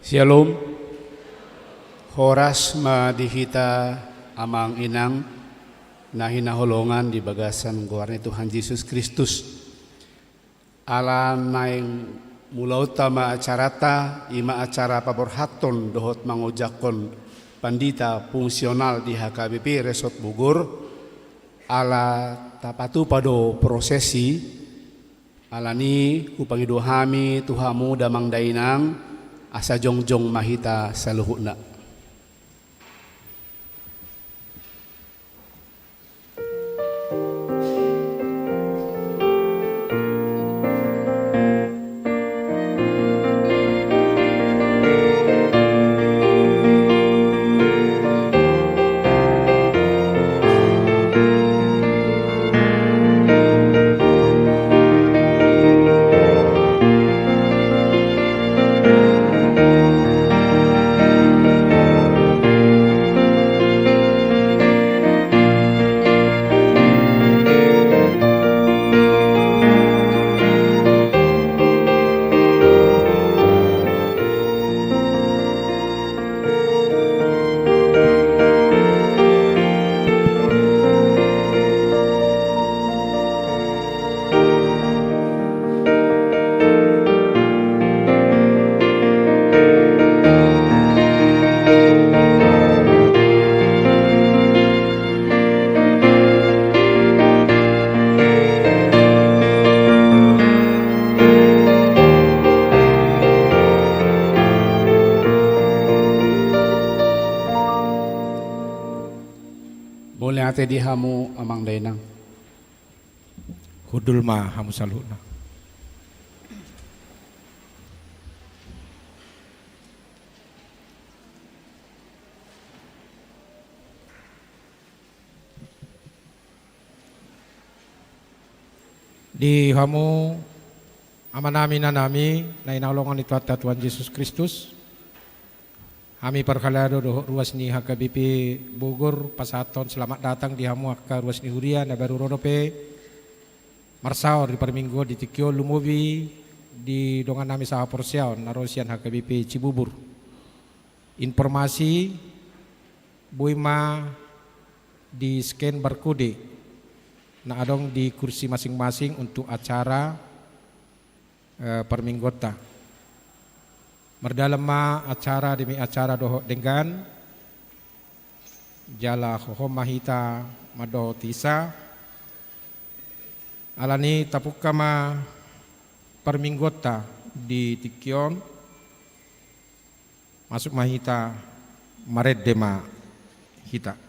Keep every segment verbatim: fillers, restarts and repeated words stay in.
Syalom. Horas ma di hita amang inang na hinaholongan di bagasan goar ni Tuhan Jesus Kristus. Ala naeng mulaonta ma acaranta, i ma acara paborhathon dohot mangojakhon pandita fungsional di H K B P Resort Bogor, ala tapatupa do proses i. Alani hupangido hami tu hamu damang dainang, asa jongjong ma hita saluhutna. Mauliate di hamu amang dainang. Hundul ma hamu saluhutna. Di hamu amanami inanami na hinaholongan ni Tuhanta Tuhan Jesus Kristus, hami parhalado dohot ruas ni H K B P Bogor pasahathon selamat datang di hamu angka ruas ni huria na baru ro dope marsaor di parmingguon di tingki on, lumobi di dongannami sahaporseaon na ro sian H K B P Cibubur. Informasi, boi ma di-scan barcode na adong di kursi masing-masing untuk acara, eh, parmingguonta. Mardalan ma acara demi acara dohot denggan, jala hohom ma hita mandohoti sa. Alani tapungka ma parmingguonta di tingki on, masuk ma hita, marende ma hita.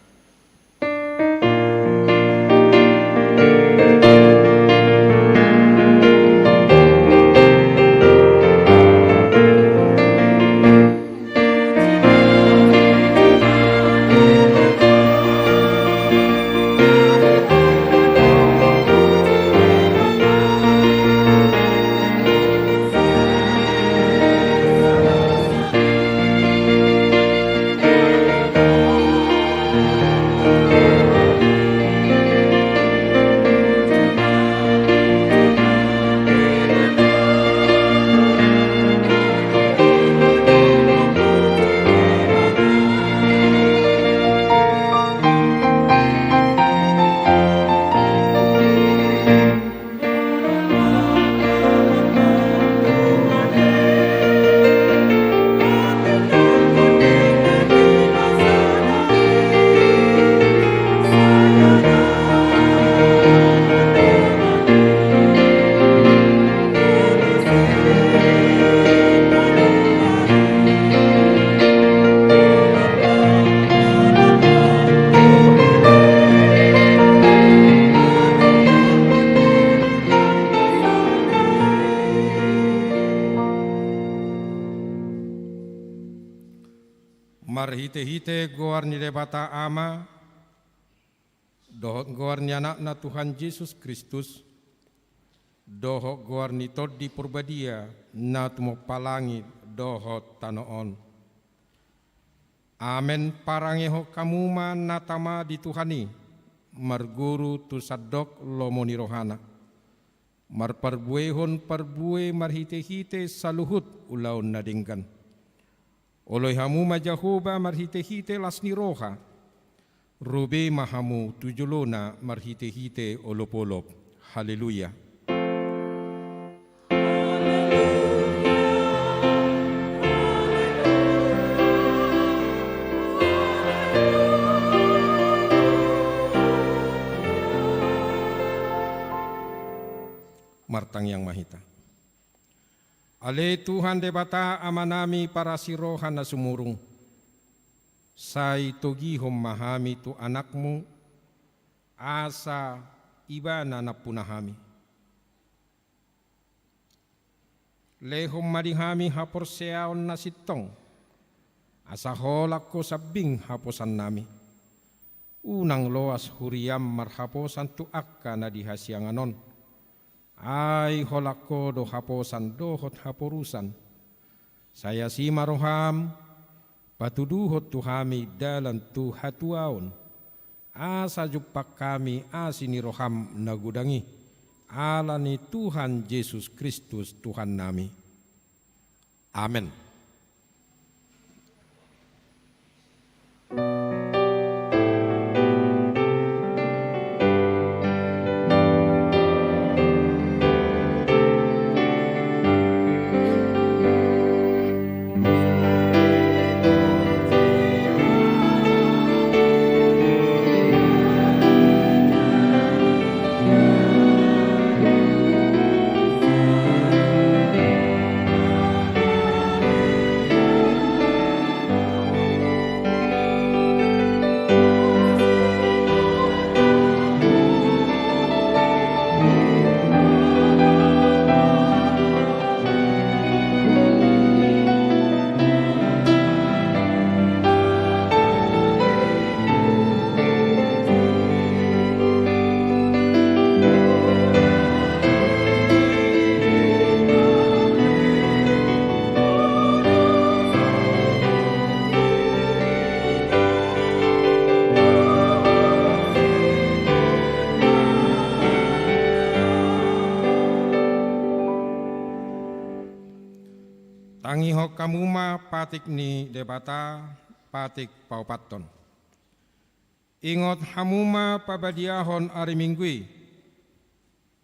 Marhite-hite goar ni Debata Ama, dohot goar ni Anakna Tuhan Jesus Kristus, dohot goar ni Tondi Porbadia na tumompa langit dohot tano on. Amen. Parangehon hamu ma na tama di Tuhan i, marguru tu sandok lomo ni rohana, marparbuehon parbue marhite-hite saluhut ulaon na denggan. Oloi hamu ma Jahowa marhitehite las ni roha, ro be ma hamu tu jolona marhitehite olopolop. Haleluya. Martangiang ma hita. Ale Tuhan Debata Amanami parasi roha na sumurung, sai togihon ma hami tu Anakmu, asa Ibana nampuna hami. Lehon ma di hami haporseaon na sintong, asa holan Ho sambing haposannami. Unang loas huriaM marhaposan tu angka na di hasiangan on. Ai holan Ho do haposan dohot haporusan. Sai asi ma rohaM, patuduhon tu hami dalan tu hatuaon, asa jumpang hami asi ni rohaM na godang i, ala ni Tuhan Jesus Kristus Tuhannami. Amen. Tangihon hamu ma patik ni Debata, patik paopathon. Ingot hamu ma pabadiahon ari Minggu i.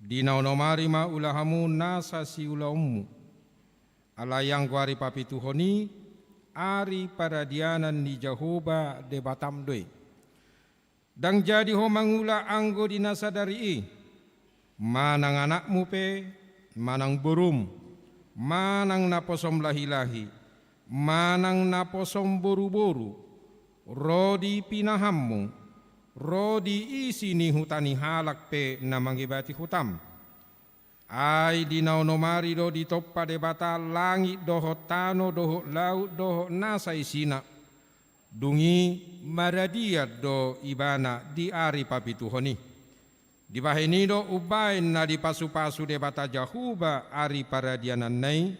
Di na onom ari ma ula hamu nasa siulaonmu. Alai anggo ari papituhon i, ari paradianan ni Jahowa Debatam do i. Ndang jadi ho mangula anggo di na sadari i, manang anakmu pe, manang borum, manang naposom lahilahi, manang naposom boruboru, ro di pinahanmu, ro di isi ni huta ni halak pe na mangebati hutam. Ai di na onom ari do ditompa Debata langit dohot tano dohot laut dohot nasa isina. Dung i maradian do Ibana di ari papituhon i. Dibahen i do umbahen na dipasupasu Debata Jahowa ari paradiananna i,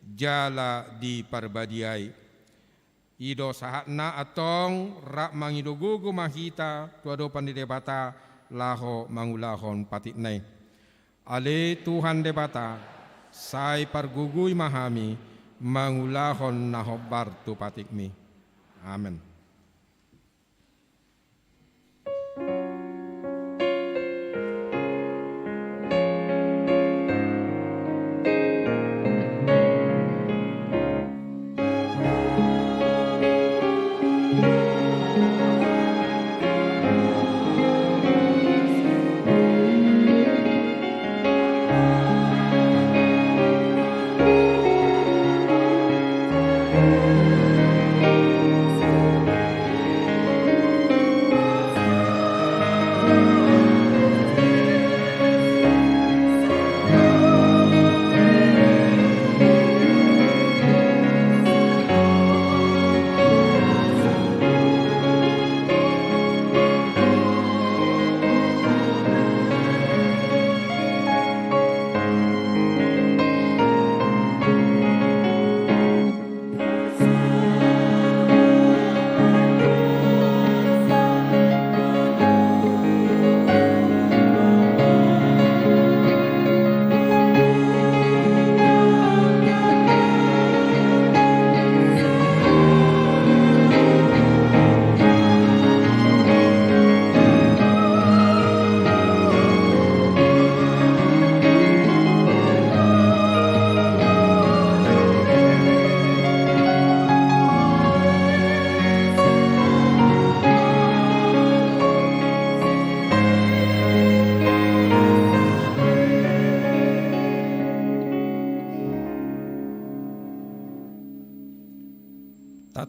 jala diparbadiai. I do sahatna, antong rap mangido gogo ma hita tu adopan ni Debata laho mangulahon patikna i. Ale Tuhan Debata, sai pargogoi ma hami mangulahon na hombar tu patikmi. Amen.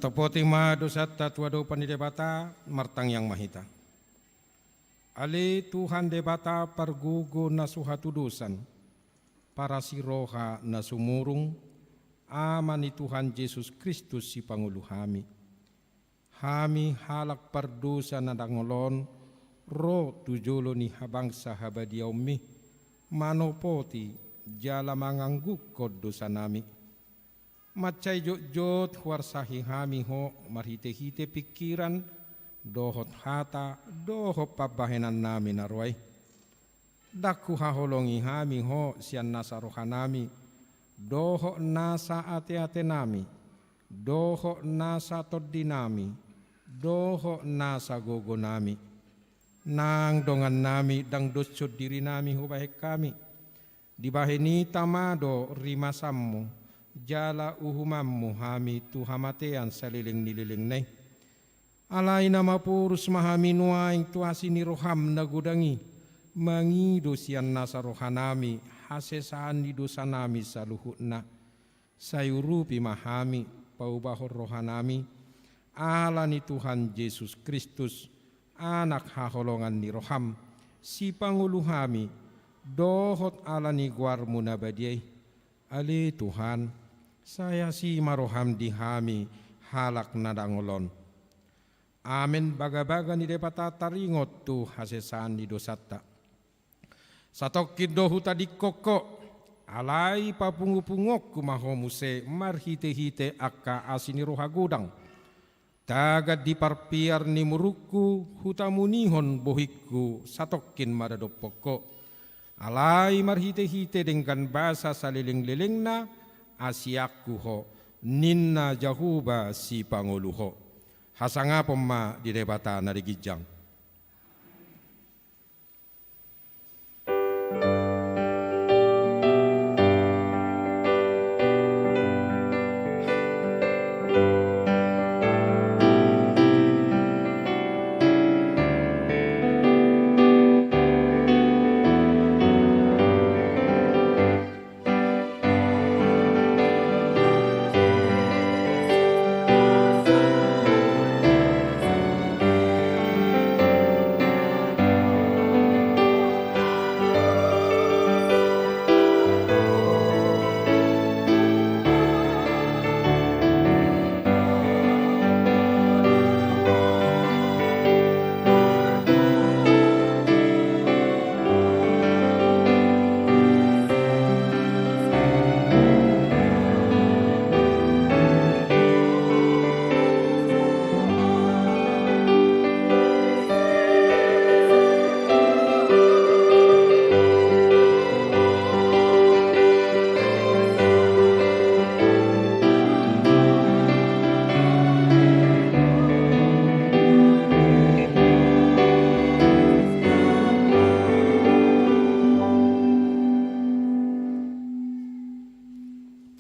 Tapoting ma dosanta tu adopan ni Debata, martangiang ma hita. Ale Tuhan Debata pargogo na so hatudosan, parasi roha na sumurung, Ama ni Tuhan Jesus Kristus sipangolu hami. Hami halak pardosa na dangol on, ro tu jolo ni habangsa habadiaonmi, manopoti jala manganggungkon dosanami. Mansai jotjot huarsahi hami ho marhitehite pingkiran, dohot hata, dohot pambahenannami na roa i. Ndang huhaholongi hami ho sian nasa rohanami, dohot nasa ateatenami, dohot nasa tondinami, dohot nasa gogonami. Nang dongannami ndang doshon dirinami hubahen hami. Dibahen i tama do rimasanmu, jala uhumanmu hami tu hamatean saleleng ni lelengna i. Alai na maporus ma hami nuaeng tu asi ni roham na godang i, mangido sian nasa rohanami hasesaan ni dosanami saluhutna. Sai urupi ma hami, paubahon rohanami, ala ni Tuhan Jesus Kristus, Anak haholongan ni roham, sipangolu hami, dohot ala ni goarmu na badia i. Ale Tuhan, sai asi ma roham di hami halak na dangol on. Amen. Bagabaga ni Debata taringot tu hasesaan ni dosanta. Satongkin do hutadingkon ho, alai papungupunguonku ma ho muse marhitehite angka asi ni roha godang. Tagan di parpiar ni murungku hutamunihon bohingku satongkin maradophon ho. Alai marhitehite denggan basa salelenglelengna, asianku ho, ninna Jahowa sipangolu ho. Hasangapon ma di Debata na di ginjang.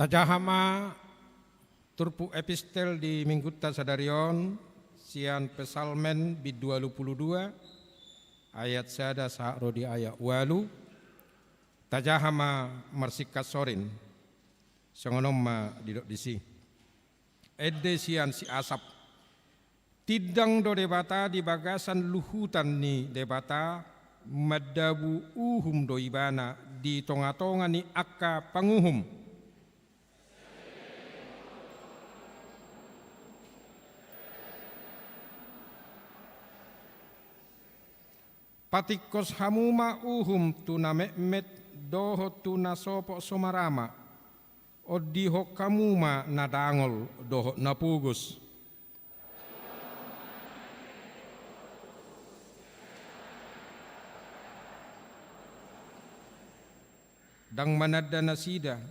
Tajaha ma turpuk epistel di minggunta sadari on, sian Psalmen bindu ualu pulu dua, ayat sada sahat ro di ayat ualu. Tajaha ma marsingkat sorin. Songon on ma didok disi. Ende sian si Asap. Tindang do Debata di bagasan luhutan ni Debata, mandabu uhum do Ibana di tongatonga ni angka panguhum. Patingkos hamu ma uhum tu na metmet dohot tu na sopot so marama. Ondihon hamu ma na dangol dohot na pogos. Ndang mananda nasida,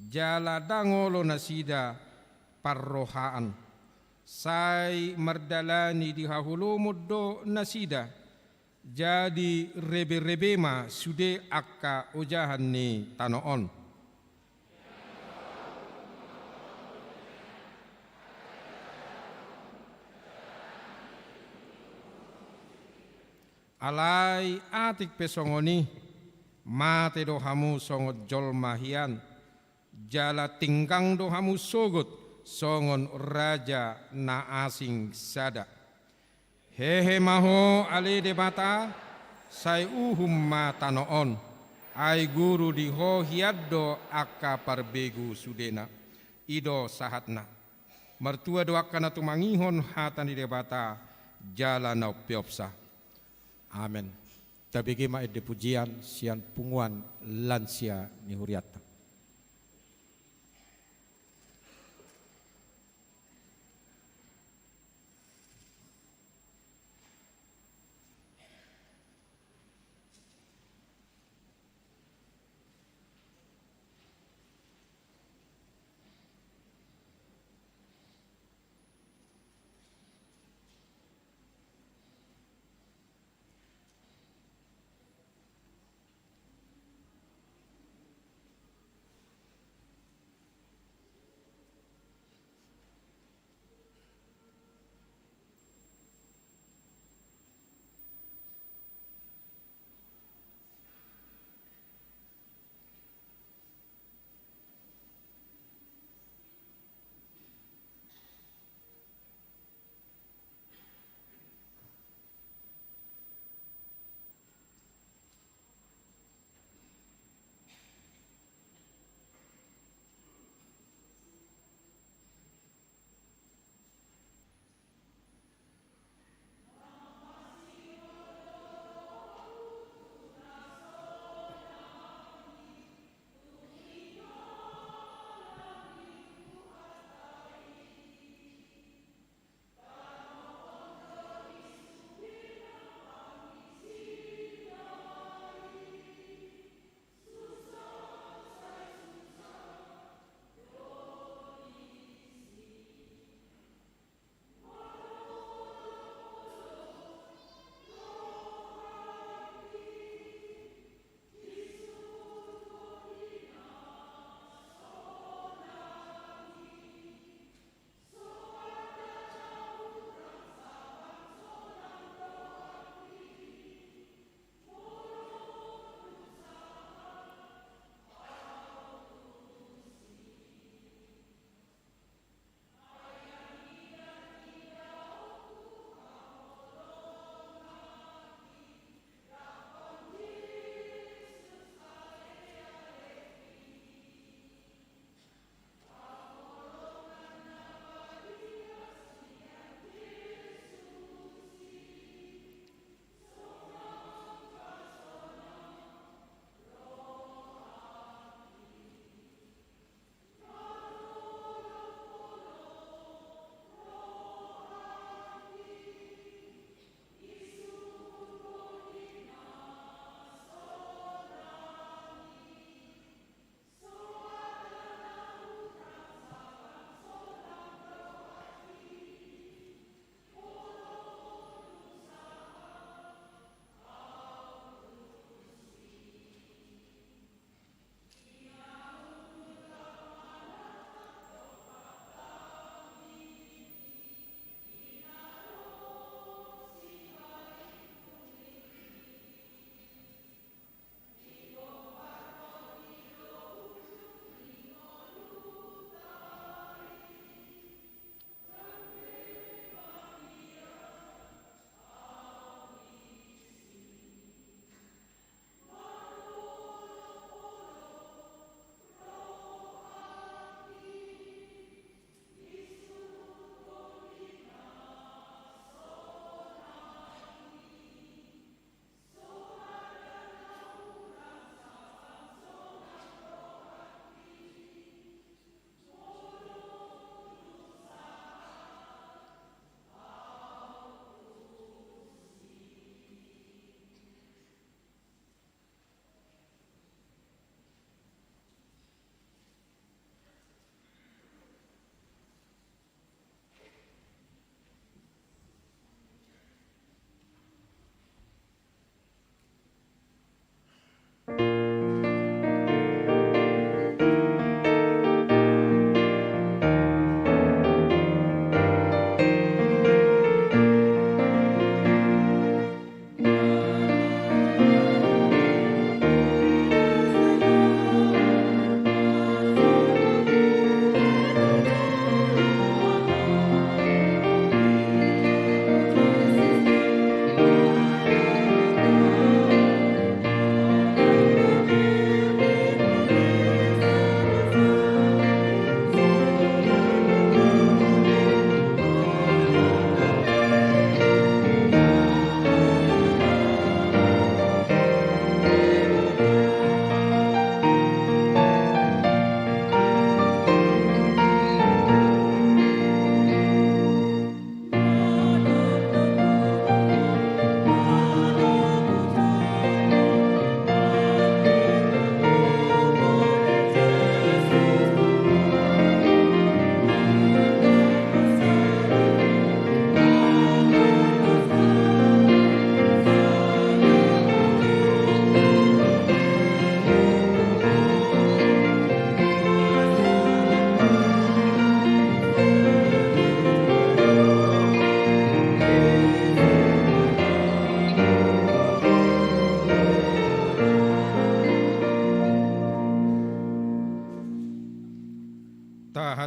jala ndang olo nasida parrohaan. Sai mardalani di haholomon do nasida, jadi reberebe ma sude angka ojahan ni tano on. Alai atik pe songon i, mate do hamu songon jolma hian, jala tinggang do hamu sogot songon raja na asing sada. Hehe ma Ho ale Debata, sai uhum ma tano on, ai guru di Ho hian do angka parbegu sudena. I do sahatna. Martua do angka na tumangihon hata ni Debata jala na umpeopsa. Amen. Tabege ma ende pujian sian punguan lansia ni hurianta.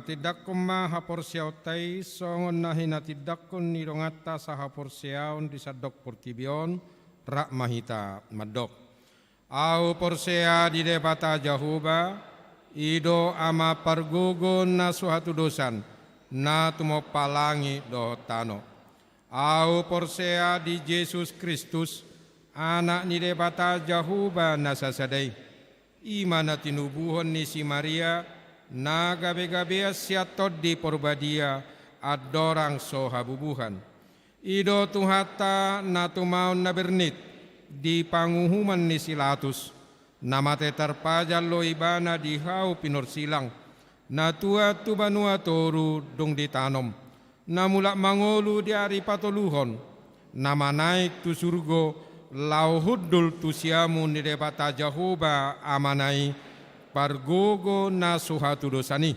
Tindanghon ma haporseaonta i songon na hinatindangkon ni donganta sahaporseaon di sandok portibi on. Rap ma hita mandok: Ahu porsea di Debata Jahowa, i do Ama pargogo na so hatudosan, na tumompa langit dohot tano. Ahu porsea di Jesus Kristus, Anak ni Debata Jahowa na sasada i. I ma na tinubuhon ni si Maria, na gabegabean sian Tondi Porbadia, andorang so habubuhan. I do Tuhanta na tumaon na bernit di panguhuman ni si Latus, na mate tarpajal do Ibana di hau pinorsilang, na tuat tu banua toru dung ditanom, na mulak mangolu di ari patoluhon, na manaek tu surgo, laho hundul tu siamun ni Debata Jahowa Amana i, pargogo na so hatudosan i.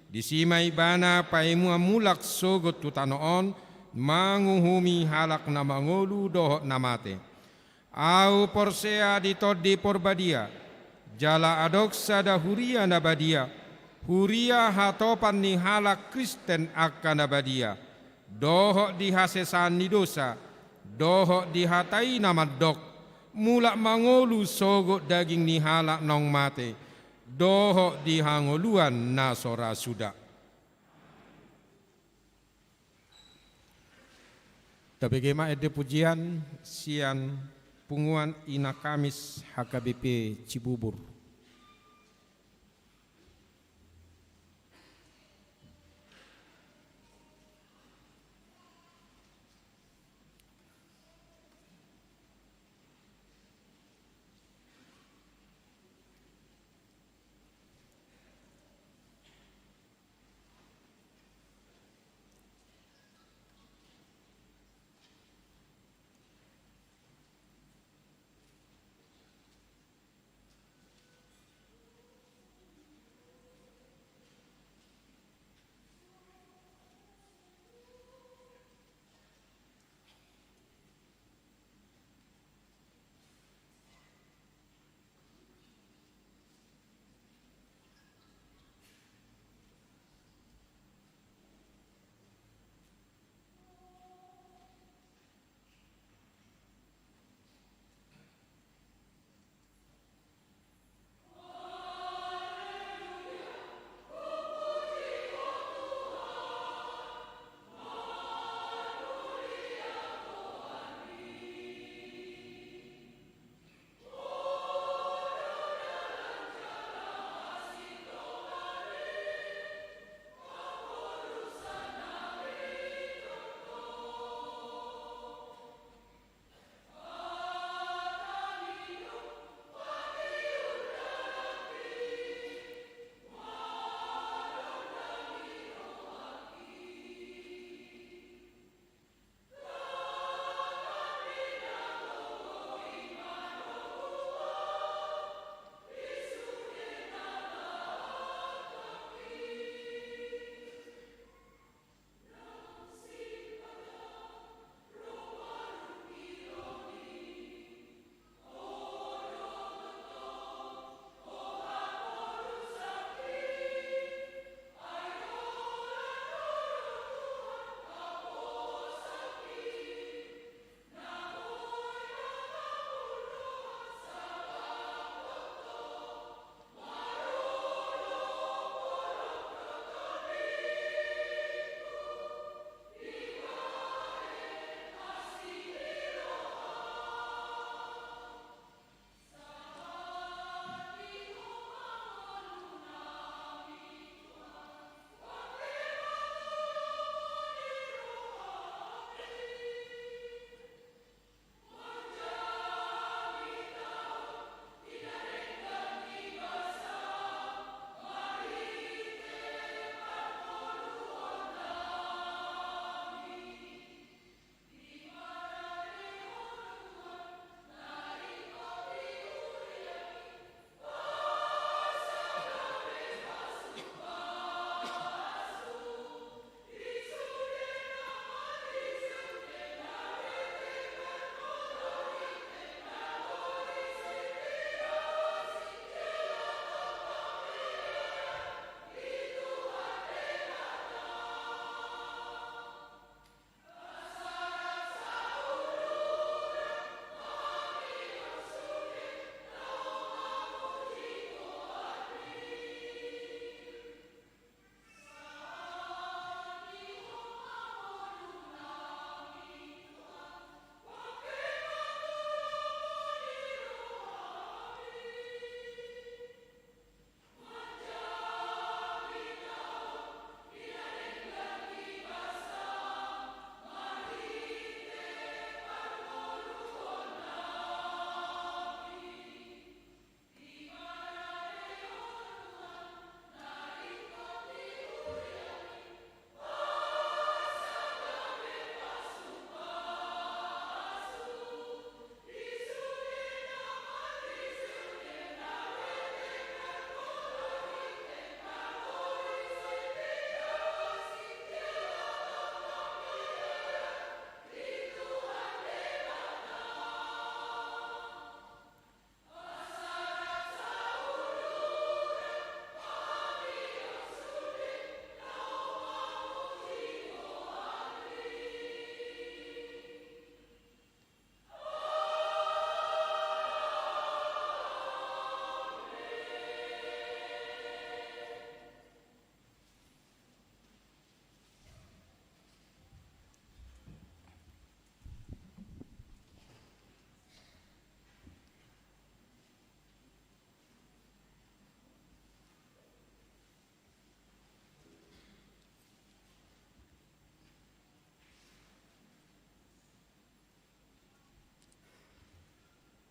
Disi ma Ibana paimua mulak sogot tu tano on, manguhumi halak na mangolu dohot na mate. Ahu porsea di Tondi Porbadia, jala adong sada huria na badia, huria hatopan ni halak Kristen angka na badia, dohot di hasesaan ni dosa, dohot di hata i na mandok, mulak mangolu sogot daging ni halak naung mate, dohot di hangoluan na so ra suda. Tabege ma ende pujian sian Punguan Ina Kamis H K B P Cibubur.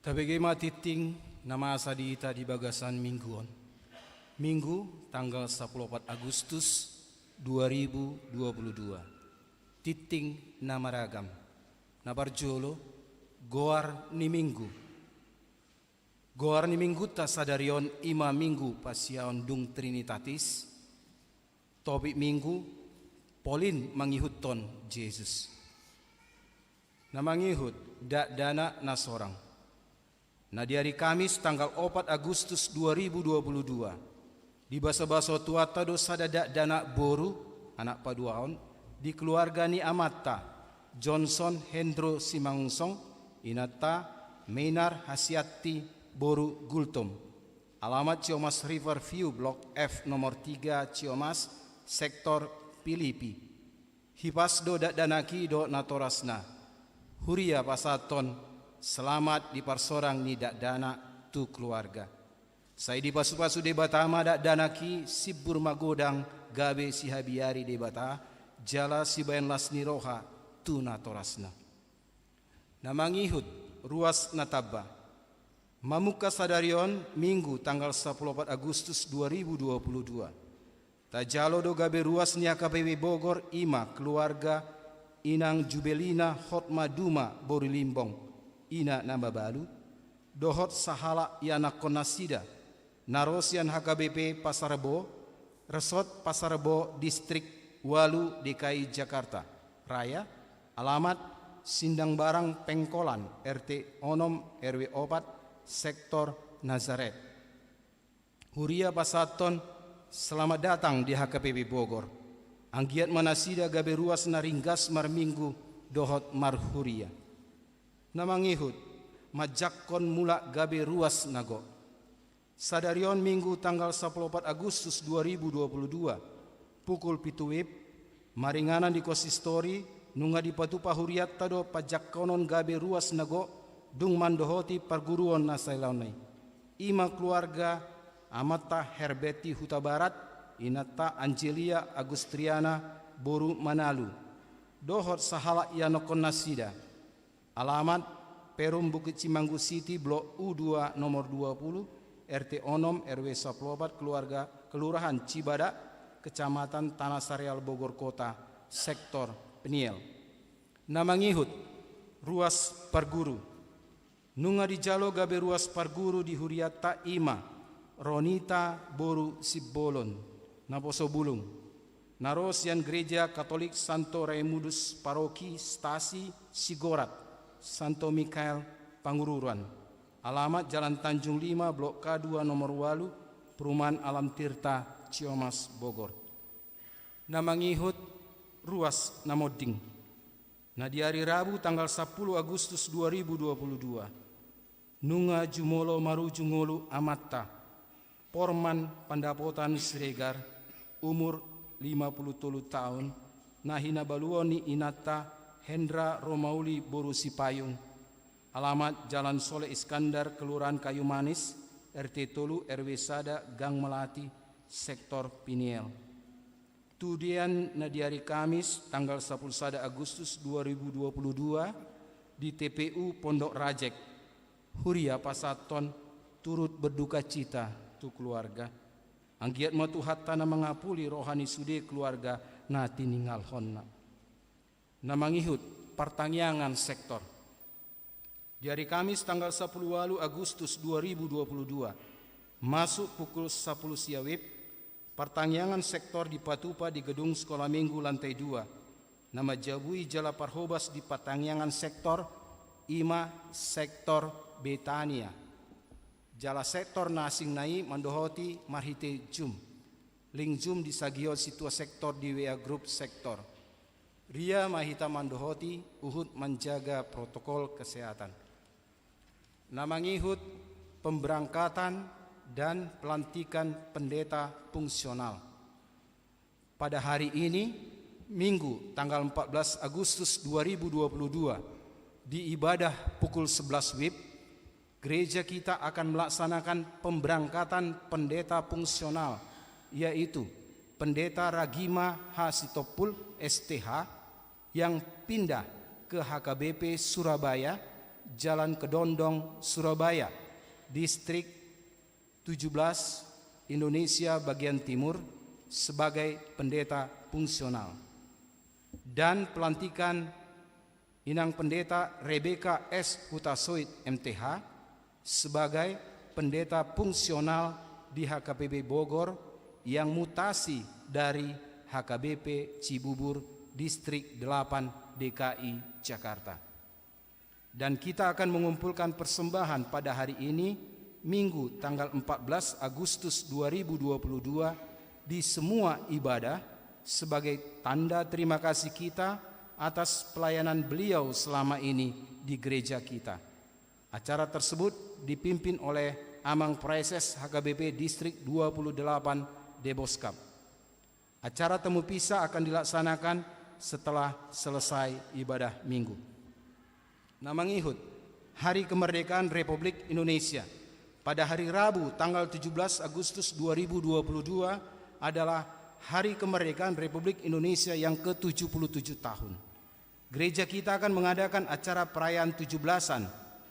Tabege ma tingting na masa di hita di bagasan minggu on. Minggu tanggal sapuluh opat Agustus dua ribu dua puluh dua. Tingting na maragam. Na parjolo, goar ni minggu. Goar ni minggunta sadari on i ma minggu pasiaon dung Trinitatis. Topik minggu, polin mangihuthon Jesus. Na mangihut, dakdanak na sorang. Na di ari Kamis tanggal opat Agustus dua ribu dua puluh dua, dibasabasa Tuhanta do sada dakdanak boru, anak paduahon, di keluarga ni amanta, Johnson Hendro Simangunsong, inanta Meinar Hasianti boru Gultom. Alamat Ciomas River View Blok F nomor tiga Ciomas, sektor Pilipi. Hipas do dakdanak i dohot natorasna. Huria pasahathon selamat di parsorang ni dakdanak tu keluarga. Sai dipasupasu Debata ma dakdanak i, simbur magodang gabe sihabiari Debata, jala sibahen las ni roha tu natorasna. Na mangihut, ruas na tamba. Mamungka sadari on, Minggu tanggal sapuluh opat Agustus dua ribu dua puluh dua. Tajalo do gabe ruas ni H K B P Bogor, i ma keluarga Inang Jubelina Hotma Duma boru Limbong, ina na mabalu, dohot sahalak ianakkon nasida, na ro sian H K B P Pasar Rebo, Resort Pasar Rebo, Distrik ualu D K I Jakarta Raya, alamat Sindang Barang Pengkolan, R T onom, R W opat, Sektor Nazaret. Huria pasahathon selamat datang di H K B P Bogor. Anggiat ma nasida gabe ruas na ringgas marminggu dohot marhuria. Na mangihut, manjangkon mulak gabe ruas na gok. Sadari on, Minggu tanggal sapuluh opat Agustus dua ribu dua puluh dua, pukul pitu WIB, maringanan di konsistori, nunga dipatupa hurianta do panjangkonon gabe ruas na gok, dung mandohoti parguruon na salelengon i. I ma keluarga amanta Herberti Hutabarat, inanta Angelia Agustriana boru Manalu, dohot sahalak ianakkon nasida. Alamat, Perum Bukit Cimanggu City, Blok U dua, nomor dua puluh, R T onom, R W sapuluh opat, keluarga, Kelurahan Cibadak, Kecamatan Tanah Sareal, Bogor Kota, Sektor Peniel. Na mangihut, ruas parguru. Nunga dijalo gabe ruas parguru di hurianta, i ma Ronita boru Simbolon, naposo bulung, na ro sian Gereja Katolik Santo Raimundus, Paroki Stasi Sigorat, Santo Mikael Pangururan. Alamat Jalan Tanjung Lima, Blok K dua, nomor ualu, Perumahan Alam Tirta, Ciomas, Bogor. Na mangihut, ruas na monding. Na di ari Rabu tanggal sapuluh Agustus dua ribu dua puluh dua, nunga jumolo marujung ngolu amanta, Porman Pandapotan Siregar, umur lima puluh tolu taon, na hinabaluon ni inanta Hendra Romauli boru Sipayung, alamat Jalan Soleh Iskandar, Kelurahan Kayu Manis, R T tolu, R W sada, Gang Melati, Sektor Piniel. Tudian na di ari Kamis, tanggal sapuluh sada Agustus dua ribu dua puluh dua, di T P U Pondok Rajek, huria pasahathon turut berdukacita tu keluarga. Anggiat ma Tuhanta na mangapuli roha ni sude keluarga na tiningalhonna. Na mangihut, partangiangan sektor. Di ari Kamis tanggal sapuluh ualu Agustus dua ribu dua puluh dua, masuk pukul sapuluh sia WIB, partangiangan sektor dipatupa di gedung Sekolah Minggu lantai dua. Na manjabui jala parhobas di partangiangan sektor, i ma Sektor Betania. Jala sektor na asing na i mandohoti marhite Zoom. Link Zoom disagihon sintua sektor di W A grup sektor. Ria ma hita mandohoti huhut manjaga protokol kesehatan. Na mangihut, pemberangkatan dan pelantikan pendeta fungsional. Pada hari ini, Minggu tanggal empat belas Agustus dua ribu dua puluh dua, di ibadah pukul sebelas WIB, gereja kita akan melaksanakan pemberangkatan pendeta fungsional, yaitu Pendeta Ragima H Sitompul, S T H, yang pindah ke H K B P Surabaya Jalan Kedondong, Surabaya, Distrik tujuh belas, Indonesia bagian timur, sebagai pendeta fungsional. Dan pelantikan Inang Pendeta Rebecca S Hutasoit, M T H, sebagai pendeta fungsional di H K B P Bogor yang mutasi dari H K B P Cibubur, Distrik delapan, D K I Jakarta. Dan kita akan mengumpulkan persembahan pada hari ini, Minggu, tanggal empat belas Agustus dua ribu dua puluh dua, di semua ibadah sebagai tanda terima kasih kita atas pelayanan beliau selama ini di gereja kita. Acara tersebut dipimpin oleh Amang Praeses H K B P Distrik dua puluh delapan Deboskap. Acara temu pisa akan dilaksanakan setelah selesai ibadah Minggu. Na mangihut, Hari Kemerdekaan Republik Indonesia. Pada hari Rabu, tanggal tujuh belas Agustus dua ribu dua puluh dua, adalah Hari Kemerdekaan Republik Indonesia yang ketujuh puluh tujuh tahun. Gereja kita akan mengadakan acara perayaan tujuh belasan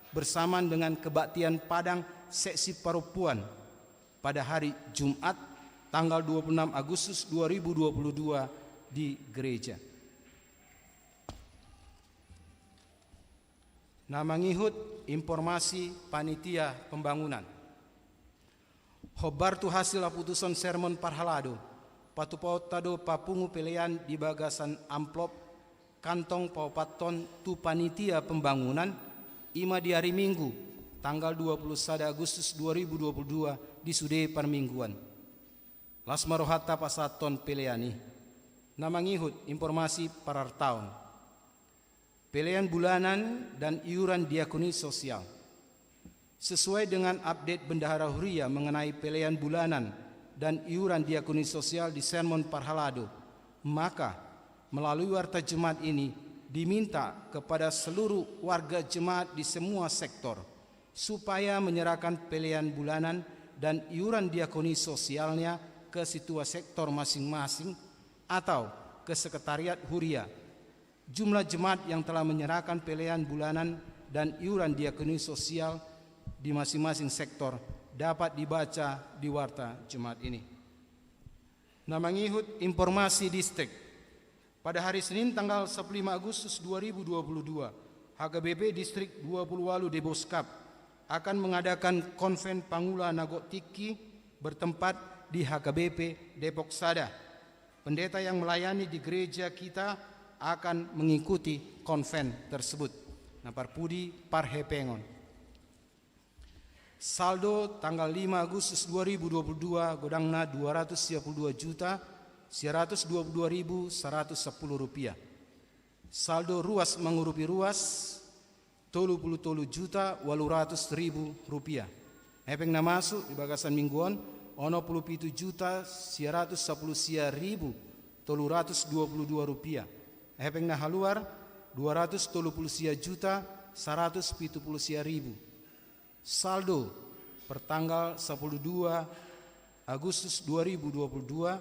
bersamaan dengan kebaktian Padang Seksi Parompuan pada hari Jumat, tanggal dua puluh enam Agustus dua ribu dua puluh dua, di gereja. Na mangihut, informasi panitia pembangunan. Hombar tu hasil haputusan sermon parhalado, patupaonta do papungu pelean di bagasan amplop kantong paopathon tu panitia pembangunan, i ma di ari Minggu, tanggal dua puluh sada Agustus dua ribu dua puluh dua, di sude parmingguan. Las ma rohanta pasahathon pelean i. Na mangihut, informasi parartaon. Pelean bulanan dan iuran diakoni sosial. Sesuai dengan update Bendahara Huria mengenai pelean bulanan dan iuran diakoni sosial di sermon parhalado, maka melalui warta jemaat ini diminta kepada seluruh warga jemaat di semua sektor supaya menyerahkan pelean bulanan dan iuran diakoni sosialnya ke situa sektor masing-masing atau ke sekretariat Huria. Jumlah jemaat yang telah menyerahkan pelean bulanan dan iuran diakoni sosial di masing-masing sektor dapat dibaca di warta jemaat ini. Na mangihut, informasi distrik. Pada hari Senin, tanggal sepuluh lima Agustus dua ribu dua puluh dua, H K B P Distrik dua puluh walu Deboskap akan mengadakan konven pangula na gok tingki bertempat di H K B P Depok Sada. Pendeta yang melayani di gereja kita akan mengikuti konven tersebut. Na parpudi parhepengon. Saldo tanggal lima Agustus dua ribu dua puluh dua, godangna dua ratus sia puluh dua juta sia ratus dua puluh dua ribu saratus sampulu rupiah. Saldo ruas mangurupi ruas, tolu puluh tolu juta walu ratus ribu rupiah. Hepeng na masuk di bagasan minggu on, onom puluh pitu juta sia ratus sampulu sia ribu tolu ratus dua puluh dua rupiah. Hepeng na haluar, dua ratus tolu puluh sia juta saratus pitu puluh sia ribu. Saldo pertanggal sampulu dua Agustus dua ribu dua puluh dua,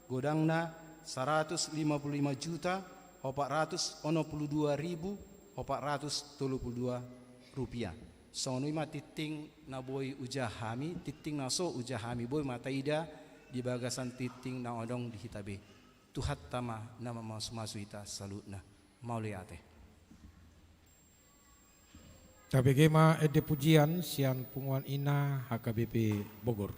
godangna saratus lima puluh lima juta opat ratus onom puluh dua ribu opat ratus tolu puluh dua rupiah. Songon i ma tingting na boi hujaha hami, tingting na so hujaha hami boi ma taida di bagasan tingting na adong di hita be. Tuhanta ma na mamasumasu hita saluhutna. Mauliate. Tabege ma ende pujian sian punguan ina H K B P Bogor.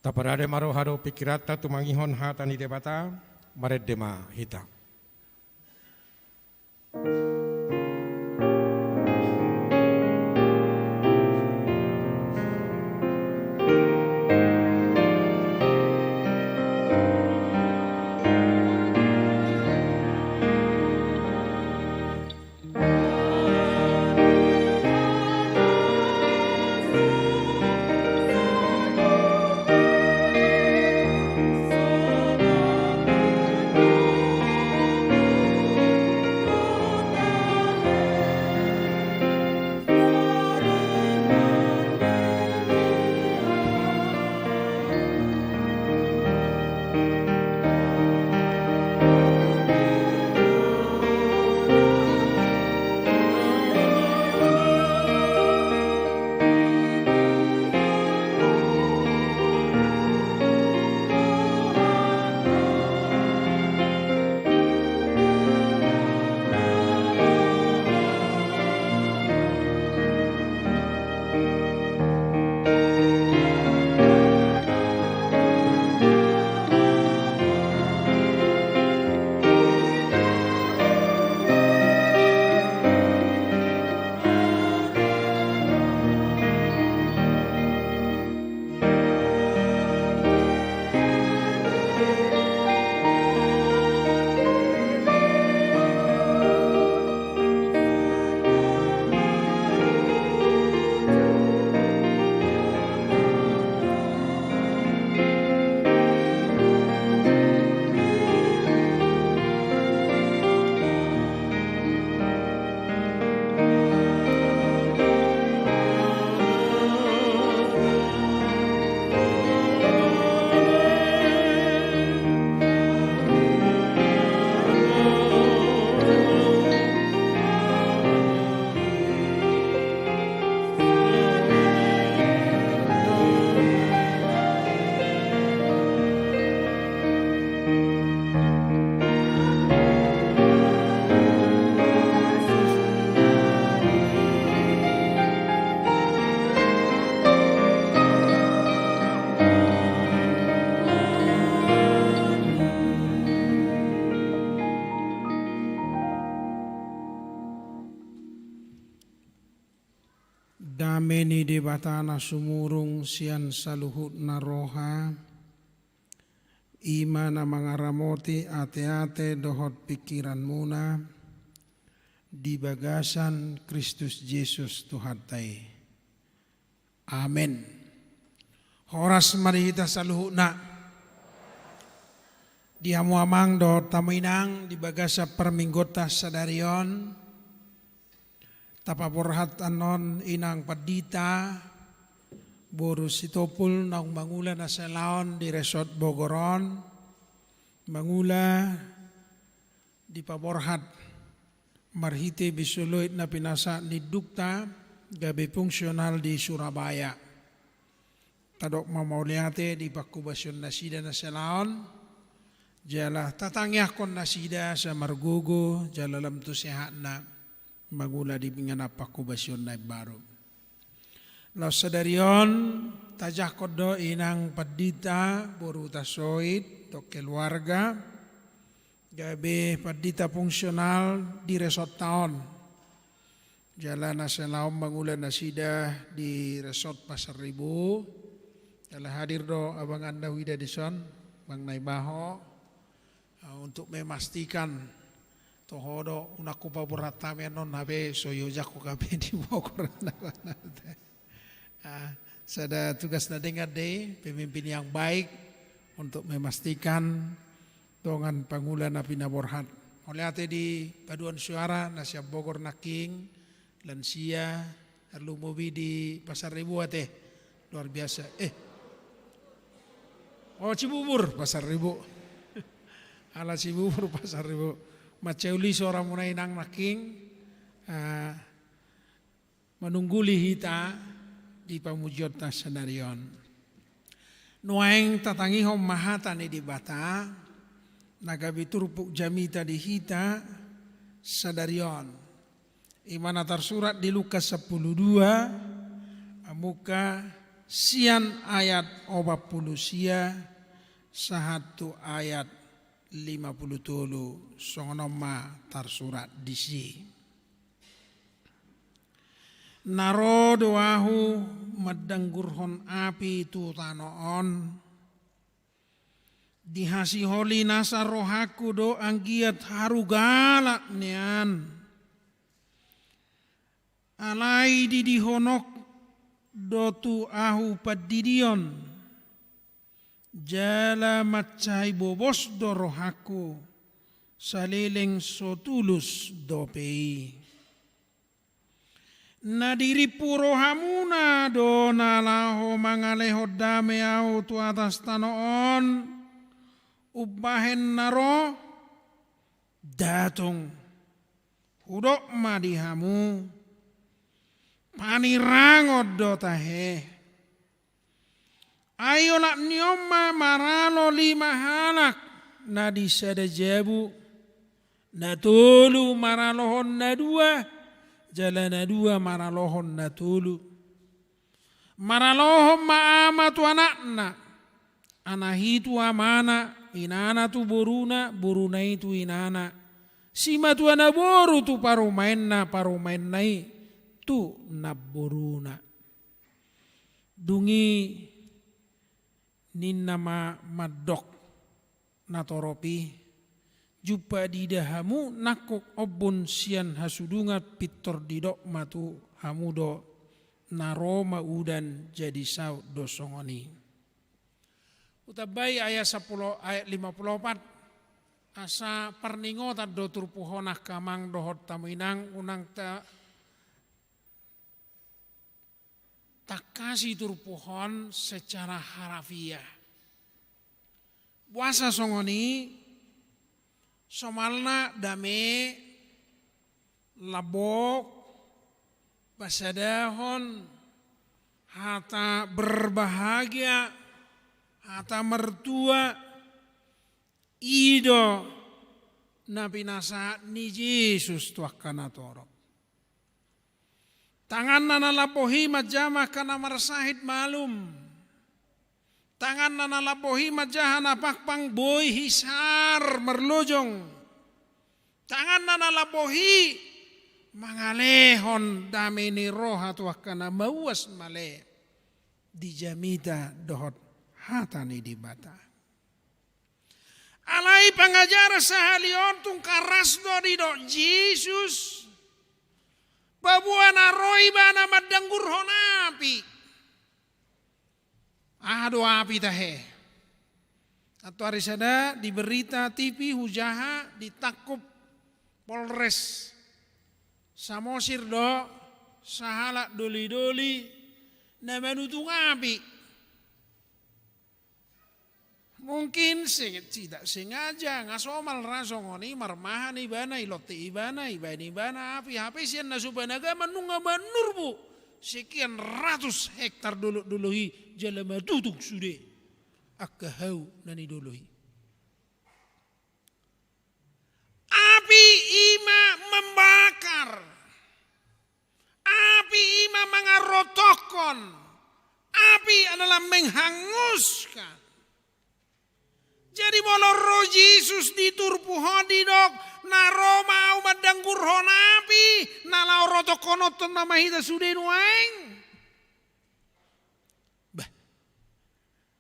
Taparade ma roha dohot pingkiranta tumangihon hata ni Debata. Marende ma hita. Dame ni Debata na sumurung sian saluhutna roha, i ma na mangaramoti ateate dohot pingkiranmuna di bagasan Kristus Jesus Tuhanta i. Amen. Horas ma di hita saluhutna. Di hamu amang dohot hamu inang di bagasan parmingguonta sadari on, tapaborhat annon inang pandita boru Sitompul naung mangula na salaon di Resort Bogor on, mangula dipaborhat marhite bisoloid na pinasahat ni indukta gabe fungsional di Surabaya. Tadok ma mauliate di panghobasion nasida na salaon, jala tatangiangkon nasida asa margogo jala lam tu sehatna mangula di inganan panghobasion na imbaru. Laos sadari on tajangkon do inang pandita boru Tasoit dohot keluarga gabe pandita fungsional di resortta on. Jala na salaon mangula nasida di Resort Pasaribu. Jala hadir do abangan na huida dison, Bang Naibaho, eh, untuk memastikan toho do unang hupaborhat hami annon hape so iojakhon hape di Bogor. Ah, sada tugas na denggan do i, pemimpin yang baik untuk memastikan dongan pangula na pinaborhat. Mauliate di paduan suara na sian Bogor nangkin, lansia, tarlumobi di Pasaribu ate. Luar biasa. Eh. Oh, Cibubur, Pasaribu. Ala Cibubur, Pasaribu. Mansai uli soramuna inang nangkin. Ah, manungguli hita di pamujionta sadari on. Nuaeng tatangihon ma hata ni Debata na gabe turpuk jamita di hita sadari on. I ma na tarsurat di Lukas sampulu dua, mamungka Sian ayat opat pulu sia sahat tu ayat lima pulu tolu, songon on ma tarsurat disi. Na ro do Ahu mandanggurhon api tu tano on, dihasiholi nasa rohangku do anggiat harugalan nian. Alai didihononku do tu Ahu pandidion, jala mansai bobos do rohangku, saleleng so tulus dope i. Na dirimpu rohamuna do na laho mangalehon dame Ahu tu atas tano on, umbahen na ro? Nda tung. Hudok ma di hamu, panirangon do tahe. Ai olat ni on ma maralo lima halak na di sada jabu, na tolu maralohon na dua, jala na dua maralohon na tolu. Maralohon ma ama tu anakna, anak i tu amana, inana tu boruna, boruna i tu inana, simatua naboru tu parumaenna, parumaenna i tu namboruna. Dung i ninna ma mandok natorop i, jumpa diida hamu nangkok ombun sian hasudungan, pintor didok ma tu hamu do, na ro ma udan, jadi saut do songon i. Hutambai ayat sampulu, ayat lima pulu opat, asa parningotan do turpuk on angka amang dohot hamu inang, unang ta tangkasi turpuk on secara harafiah. Boasa songon i? Somalna dame, lambok, pasadahon, hata berbahagia, hata mertua, i do na pinasahat ni Jesus tu angka natorop. Tanganna na lambok i manjama angka na marsahit malum. Tanganna na lambok i manjaha na pangpang boi hisar marlojong. Tanganna na lambok i mangalehon dame ni roha tu angka na mauas male di jamita dohot hata ni Debata. Alai pangajaran sahali on tung karas do didok Jesus. Paboa na ro ibana mandanggurhon api. Aha do api tahe? Antuari sada di berita T V hujaha ditangkup Polres Samosir do sahalak doli-doli na manutung api. Mungkin se-, tidak sengaja, nga somal ra songon i, marmahan ibana, ilonte ibana, ibaen ibana api, hape sian na so panagaman nunga manurbu sekian ratus hektar dolok-dolok i, jala matutung sude angka hau na ni dolok i. Api i ma membakar. Api i ma mangarotokkon. Api adalah menghanguskan. Jadi molo ro Jesus di turpuk on didok, na ro ma Ahu mandanggurhon api, na laho rotokkononton nama hita sude nuaeng. Bah,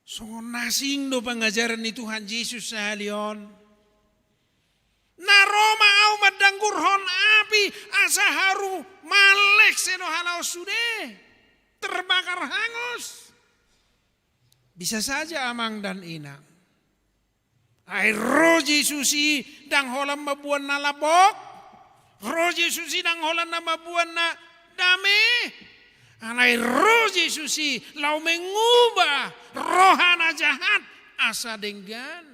songon na asing do pangajaran ni Tuhan Jesus sahali on. Na ro ma Ahu mandanggurhon api, asa haru malek sedo halak on sude, terbakar hangus. Bisa saja amang dan inang. Ai ro Jesus i ndang holan mamboan na lambok. Ro Jesus i ndang holan na mamboan na dame. Alai ro Jesus i laho mengubah roha na jahat asa denggan.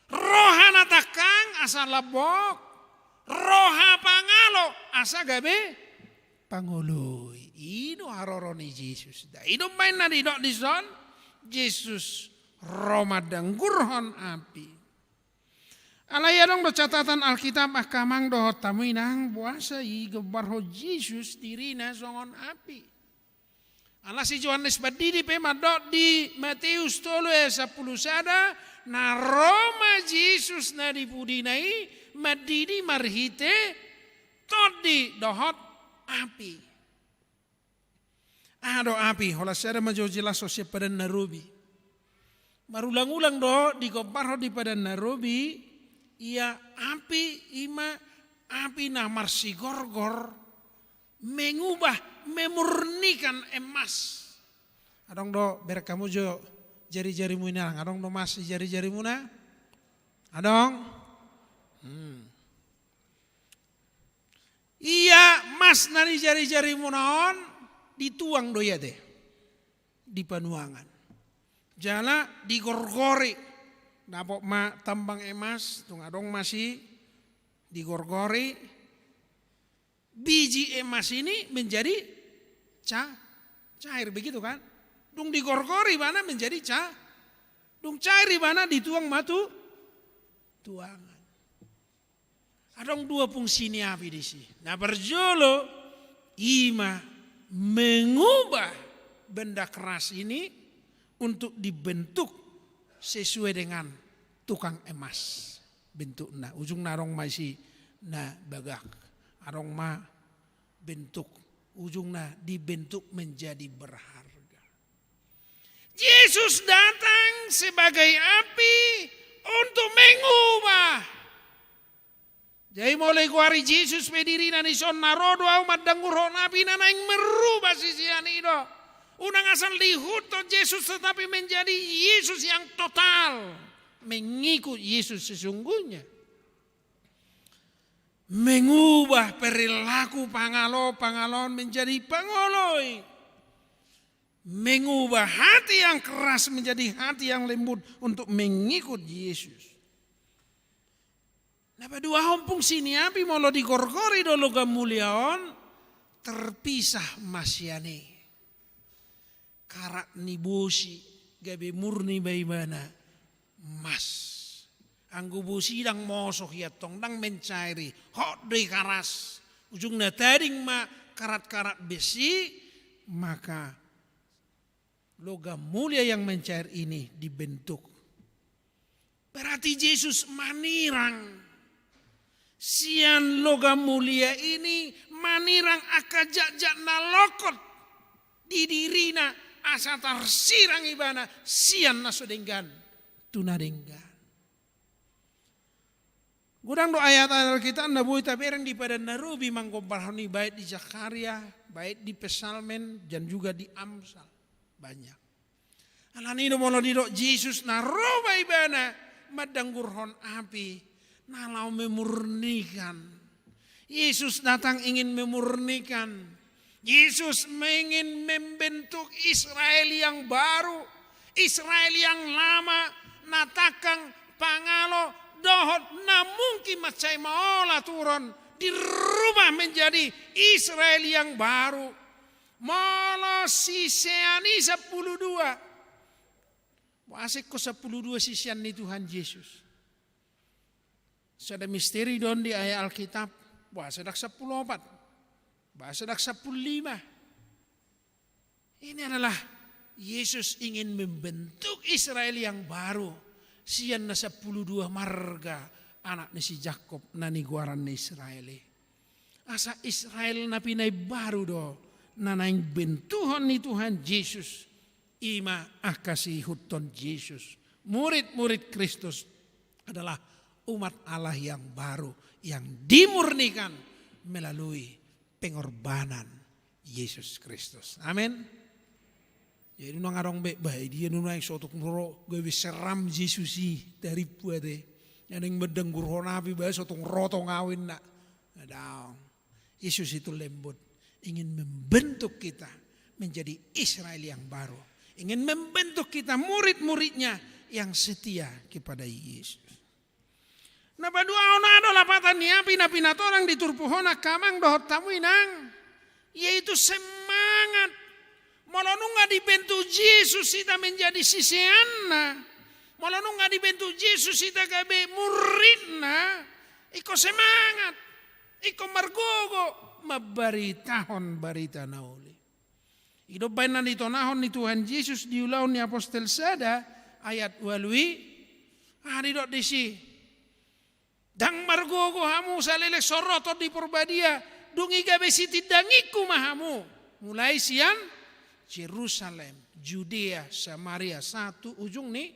Roha na tangkang asa lambok. Roha pangalo asa gabe pangoloi. I do haroro ni Jesus. Da, i do umbaen na didok dison, Jesus ro mandanggurhon api. Alai adong do catatan Alkitab angka amang dohot hamu inang, boasa igambarhon Jesus dirina songon api. Alai si Johannes Pandidi pe mandok di Mateus tolu ayat sampulu sada, na ro ma Jesus na di pudina i mandidi marhite tondi dohot api. Aha do api? Holan sada ma jo jelashon sian Padan na Robi. Marulang-ulang do digombarhon di Padan na Robi, ia api i ma api na marsigorgor, mengubah, memurnikan emas. Adong do, berek hamu jo jari-jarimu i nang, adong do emas di jari-jarimuna? Adong? Hmm. Ia emas na di jari-jarimuna on dituang do ia te di panuangan. Jala digorgori. Dapot ma tambang emas, tung adong emas i, digorgori. Biji emas ini menjadi ca-, cair, begitu kan? Dung digorgori ibana menjadi ca-, dung cair ibana dituang ma tu tuangan. Adong dua fungsi ni api disi. Na parjolo, i ma mengubah benda keras ini untuk dibentuk sesuai dengan tukang emas bentukna. Ujungna adong ma isi na bagak. Adong ma bentuk. Ujungna dibentuk menjadi berharga. Jesus datang sebagai api untuk mengubah. Jadi molo digoari Jesus pe dirina dison, na ro do ahu mandanggurhon api, na naeng merubah sisean i do. Unang asal diihuthon Jesus, tetapi menjadi Yesus yang total. Mengikut Yesus sesungguhnya. Mengubah perilaku pangalo, pangalaon menjadi pangoloi. Mengubah hati yang keras menjadi hati yang lembut untuk mengikut Yesus. Na paduahon fungsi ni api molo digorgori do logam mulia on, terpisah ma sian i. Karat ni bosi gabe murni ma ibana emas. Anggo bosi ndang moso i antong, ndang mencair i, hot do i karas. Ujungna tading ma karat-karat besi, maka logam mulia yang mencair ini dibentuk. Berarti Jesus manirang sian logam mulia ini, manirang angka jatjat na lokot di dirina asa tarsirang ibana sian na so denggan tu na denggan. Godang do ayat-ayat Alkitab na boi tabereng di Padan na Robi manggombarhon i, baik di Zakaria, baik di Psalmen, dan juga di Amsal. Banyak. Alani do molo didok Jesus na ro ma ibana mandanggurhon api, na laho memurnikan. Yesus datang ingin memurnikan. Yesus ingin membentuk Israel yang baru. Israel yang lama na tangkang, pangalo dohot na mungkin mansai maol aturon dirubah menjadi Israel yang baru. Molo sisean i sampulu dua, boasa ingkon sampulu dua sisean ni Tuhan Jesus? Sada misteri do on di ayat Alkitab. Boasa ndang sampulu opat? Boasa ndang sampulu lima? Ini adalah Yesus ingin membentuk Israel yang baru sian na sampulu dua marga anak ni si Jakob na nigoaran ni Israel i. Asa Israel na pinaimbaru do na naeng bentuhon ni Tuhan Jesus. I ma angka siihuthon Jesus. Murid-murid Kristus adalah umat Allah yang baru, yang dimurnikan melalui pengorbanan Yesus Kristus. Amin. Jadi unang adong be, bah, dia nunga so tung ro gabe seram Jesus i, tarippu ate. Naeng mandanggurhon api, bah, so tung ro tong au inna. Adong. Yesus itu lembut, ingin membentuk kita menjadi Israel yang baru, ingin membentuk kita murid-muridnya yang setia kepada Yesus. Na paduahon, adong lapatan ni api na pinatorang di turpuk on, angka amang dohot hamu inang, yaitu semangat. Molo nunga dibentuk Jesus hita menjadi siseanna, molo nunga dibentuk Jesus hita gabe muridna, ingkon semangat, ingkon margogo mambaritahon barita na uli. I do umbaen na nitonahon ni Tuhan Jesus di Ulaon ni Apostel sada ayat ualu i, aha didok disi? Ndang margogo hamu, saleleng so ro Tondi Porbadia, dung i gabe sitindangingku ma hamu, mulai sian Jerusalem, Judea, Samaria, sahat tu ujung ni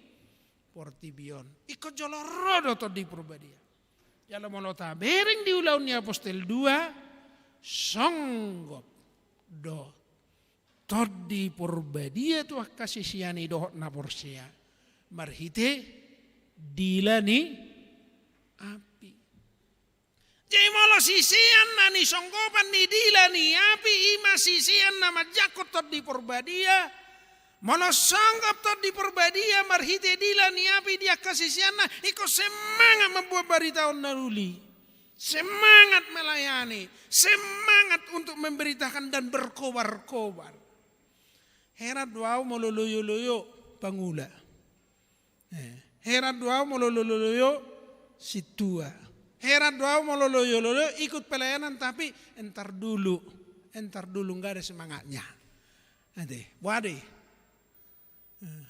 portibi on. Ingkon jolo ro do Tondi Porbadia. Jala molo tabereng di Ulaon ni Apostel dua, songgop do Tondi Porbadia tu angka sisean i dohot na porsea marhite dila ni api. Jadi molo sisean na nisonggopan ni dila ni api, i ma sisean na manjangkon Tondi Porbadia. Molo songgop Tondi Porbadia marhite dila ni api di angka siseanna, ingkon semangat mamboan barita on na uli. Semangat melayani, semangat untuk memberitakan dan berkobar-kobar. Heran do au molo loyo-loyo pangula. Eh, heran do au molo loyo-loyo sintua. Heran do au molo loyo-loyo ikut pelayanan, tapi entar dulu, entar dulu, nggak ada semangatnya. Nanti, waduh. Eh.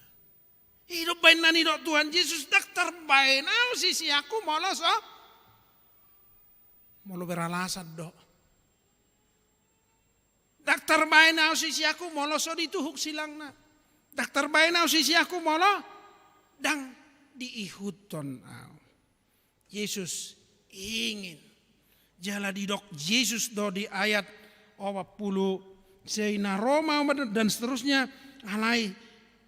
I do umbaen na nidok Tuhan Jesus, ndang tarbaen au siseanku molo so, molo beralasan do. Ndang tarbaen au siseanku molo so dituhuk silangna. Ndang tarbaen au siseanku molo ndang diihuthon au. Jesus ingin. Jala didok Jesus do di ayat opat pulu, "Sai na ro ma Ahu," dan seterusnya, "alai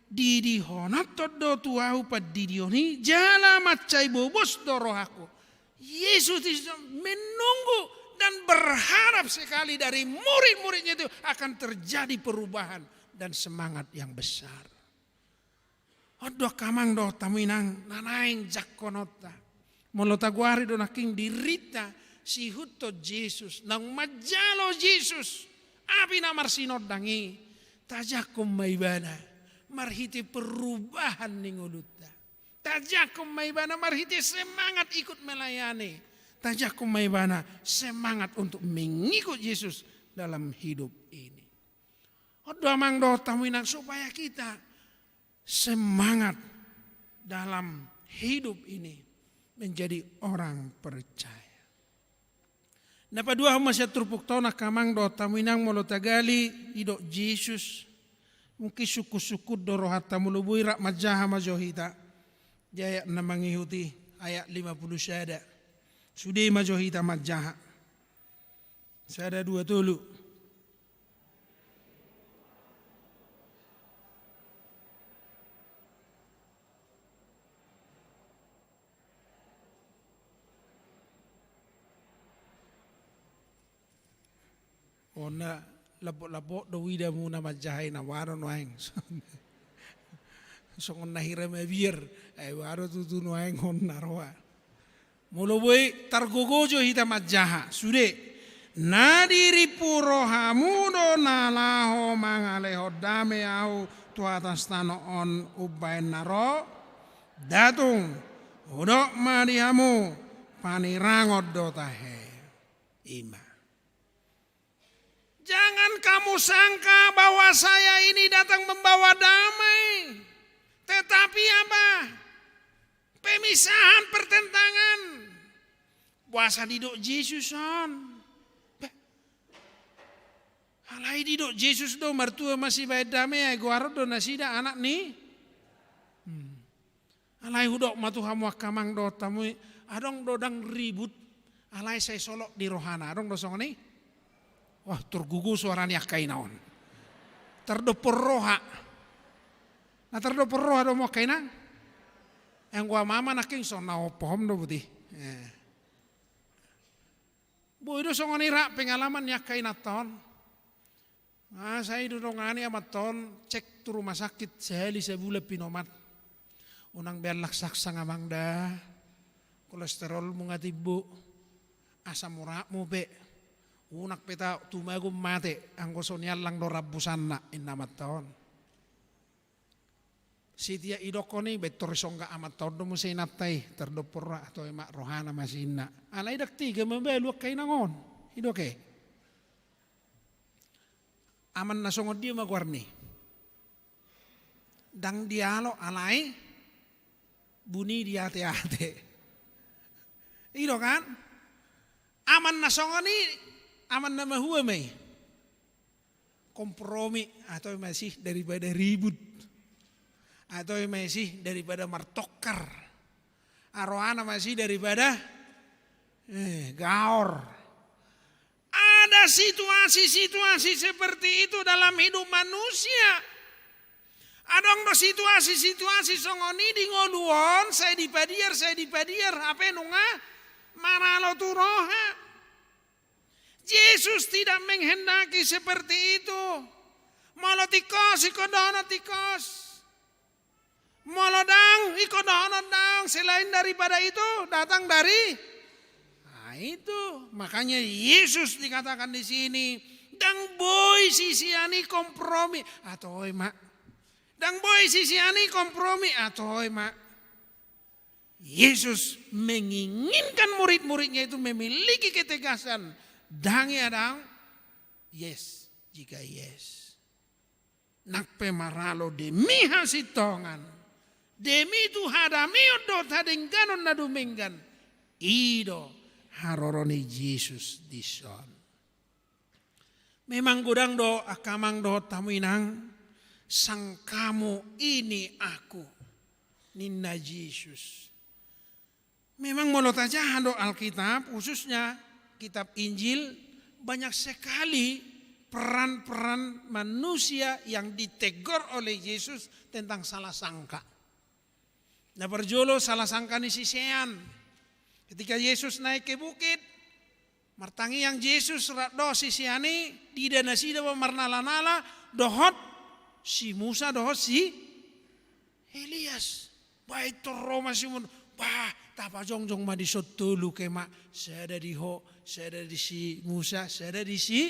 didihononhon do tu Ahu pandidion i, jala mansai bobos do rohangku." Yesus di situ menunggu dan berharap sekali dari murid-muridnya itu akan terjadi perubahan dan semangat yang besar. On do angka amang dohot hamu inang na naeng jangkononta. Molo tagoari do nangkin dirinta siihuthon Jesus, naung manjalo Jesus api na marsinondang i, tajangkon ma ibana marhite perubahan ni ngolunta. Tajangkon ma ibana marhite semangat ikut melayani. Tajangkon ma ibana semangat untuk mengikut Yesus dalam hidup ini. On do amang dohot hamu inang, supaya kita semangat dalam hidup ini menjadi orang percaya. Na paduahon ma sian turpukta on angka amang dohot hamu inang, molo tagali didok Jesus, mungkin sungkun-sungkun do rohanta, molo boi rap manjaha ma jo hita di ayat na mangihut i, ayat lima pulu sada. Sude ma jo hita manjaha. Sada, dua, tolu. On na lapok-lapok do huida muna manjaha i, na boha do nuaeng. Songon na hira mabiar, ai boha do tutu nuaeng on na roa. Molo boi targogo jo hita manjaha, sude. Na dirimpu rohamu do na laho mangalehon dame ahu tu atas tano on umbaen na ro? Nda tung, hudok ma di hamu, panirangon do tahe. I ma. Jangan kamu sangka bahwa saya ini datang membawa damai, tetapi apa? Pemisahan, pertentangan. Boasa didok Jesus on? Bah. Alai didok Jesus do, martua ma sibaen dame, ai goaron do nasida anak ni. Hmm. Alai hudok ma tu hamu angka amang dohot hamu i, adong do ndang ribut, alai sai solot di rohana, adong do songon i? Wah, targogo suara ni angka ina on. Tardophon roha. Na tardophon roha do hamu angka ina? Anggo amama nangkin songon na hompa-hompa do boti. Eh. Boi do songon i rap pengalaman ni angka inanta on. Ah, sai didongani amanta on, cek tu rumah sakit sahali sabulan pinomat. Unang be allak sangsang amang da, kolesterolmu nga timbo, asam uratmu pe, unang pe tao tumagon mate anggo so niallang do rambusanna, inna amanta on. Sitiap idokkon i, baen torus songgop amanta on do muse inanta i, tardophon roha, toe ma rohana ma si inna. Alai ndang tega mabalu angka inang on, idokkon. Aman na songon dia ma goarni? Ndang dialo alai buni diate-ate. I do kan? Aman na songon i, aman na mahua ma i? Kompromi, atau masih daripada ribut. Atau masih daripada martongkar. Aroana masih daripada, eh, gaor. Ada situasi-situasi seperti itu dalam hidup manusia. Adong do situasi-situasi songon i di ngolu on, sai dipadiar, sai dipadiar, hape nunga maralo tu roha. Yesus tidak menghendaki seperti itu. Molo tingkos, ingkon dohonon tingkos. Molo ndang, ingkon dohonon ndang. Selain daripada itu, datang dari, nah, itu. Makanya Yesus dikatakan di sini, ndang boi sisean i kompromi. Atoi ma. Ndang boi sisean i kompromi. Atoi ma. Yesus menginginkan murid-muridnya itu memiliki ketegasan. Ndang, ya ndang? Yes, jika yes. Nang pe maralo demi hasintongan, demi tu hadamion dohot hadengganon na dumenggan, i do haroro ni Jesus dison. Memang godang do angka amang dohot hamu inang, sangkamu ini aku, ninna Jesus. Memang molo tajaha do Alkitab, khususnya kitab Injil, banyak sekali peran-peran manusia yang ditegur oleh Yesus tentang salah sangka. Na parjolo, salah sangka ni sisean. Ketika Yesus naik ke bukit, martangiang Jesus rap dohot sisean i, diida nasida ma marnala-nala dohot si Musa dohot si Elias. Baen torro ma si Musa, bah, tapajongjong ma dison tolu ke ma, sada di ho, sada di si Musa, sada di si.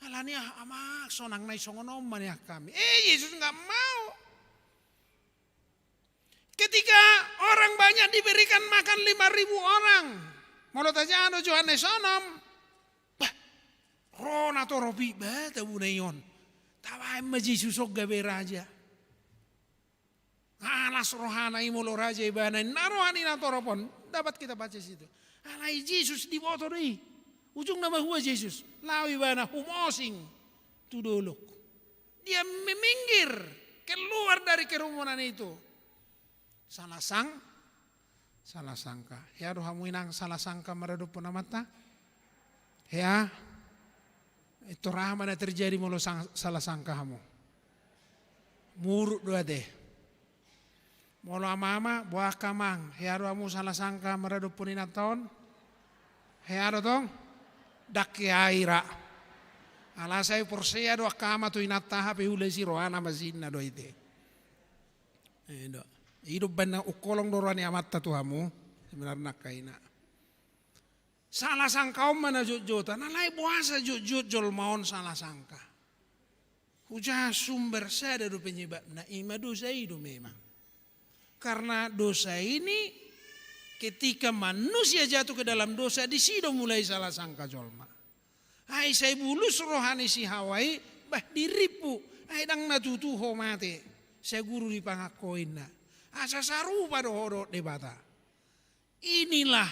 Alani ah, amak, sonang nai songon on ma nian hami. Eh, Yesus nggak mau. Ketika orang banyak diberikan makan lima ribu orang, molo tajaha do Johannes onom, bah, ro natorop i, bah, tabunai on. Tabaen ma Jesus on gabe raja. Alas rohana i molo raja ibana, na roha ni natorop on, dapat kita baca situ. Alai Jesus diboto do i. Ujungna mahua Jesus? Laho ibana humosing tu dolok. Dia meminggir, keluar dari kerumunan itu. Salah sang, salah sangka. Hea do hamu inang salah sangka maradophon Amanta? Hea? Tor aha ma na terjadi molo sang-, salah sangka hamu? Muruk do ate. Molo ama-ama, boha angka amang, hea do hamu salah sangka maradophon inanta on? Hea do tong? Ndang hea i ra. Alai sai porsea do angka ama tu inanta, hape ula si rohana ma sinna do ite. Eh, do. I do umbahen na ungkolong do roha ni amanta tu hamu, sebenarna angka ina. Salah sangka on ma na jotjotan, alai boasa jotjot jolma on salah sangka? Hujaha sumber sada do penyebabna, i ma dosa i do memang. Karena dosa ini, ketika manusia jatuh ke dalam dosa, disi do mulai salah sangka jolma. Ai sai bulus roha ni si Hawa i, bah, dirimpu, ai ndang na tutu ho mate, sai guru di panganhon inna. Asa sarupa do ho dohot Debata. Inilah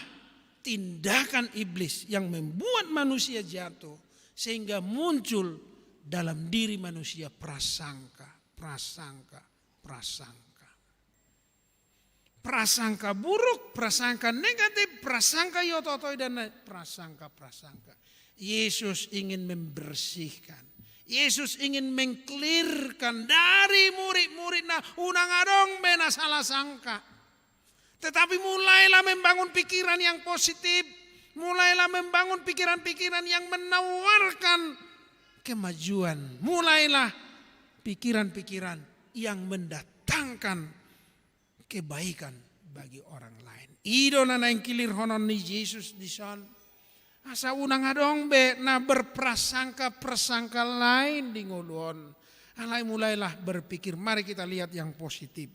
tindakan iblis yang membuat manusia jatuh, sehingga muncul dalam diri manusia prasangka, prasangka, prasangka. Prasangka buruk, prasangka negatif, prasangka i oto-otoi dan lain, prasangka, prasangka. Yesus ingin membersihkan. Yesus ingin mengklirkan dari murid-muridna, unang adong be na salah sangka. Tetapi mulailah membangun pikiran yang positif. Mulailah membangun pikiran-pikiran yang menawarkan kemajuan. Mulailah pikiran-pikiran yang mendatangkan kebaikan bagi orang lain. I do na naeng klirhonon ni Jesus dison. Asa unang adong be na berprasangka-prasangka lain di ngolu on. Alai mulailah berpikir, mari kita lihat yang positif.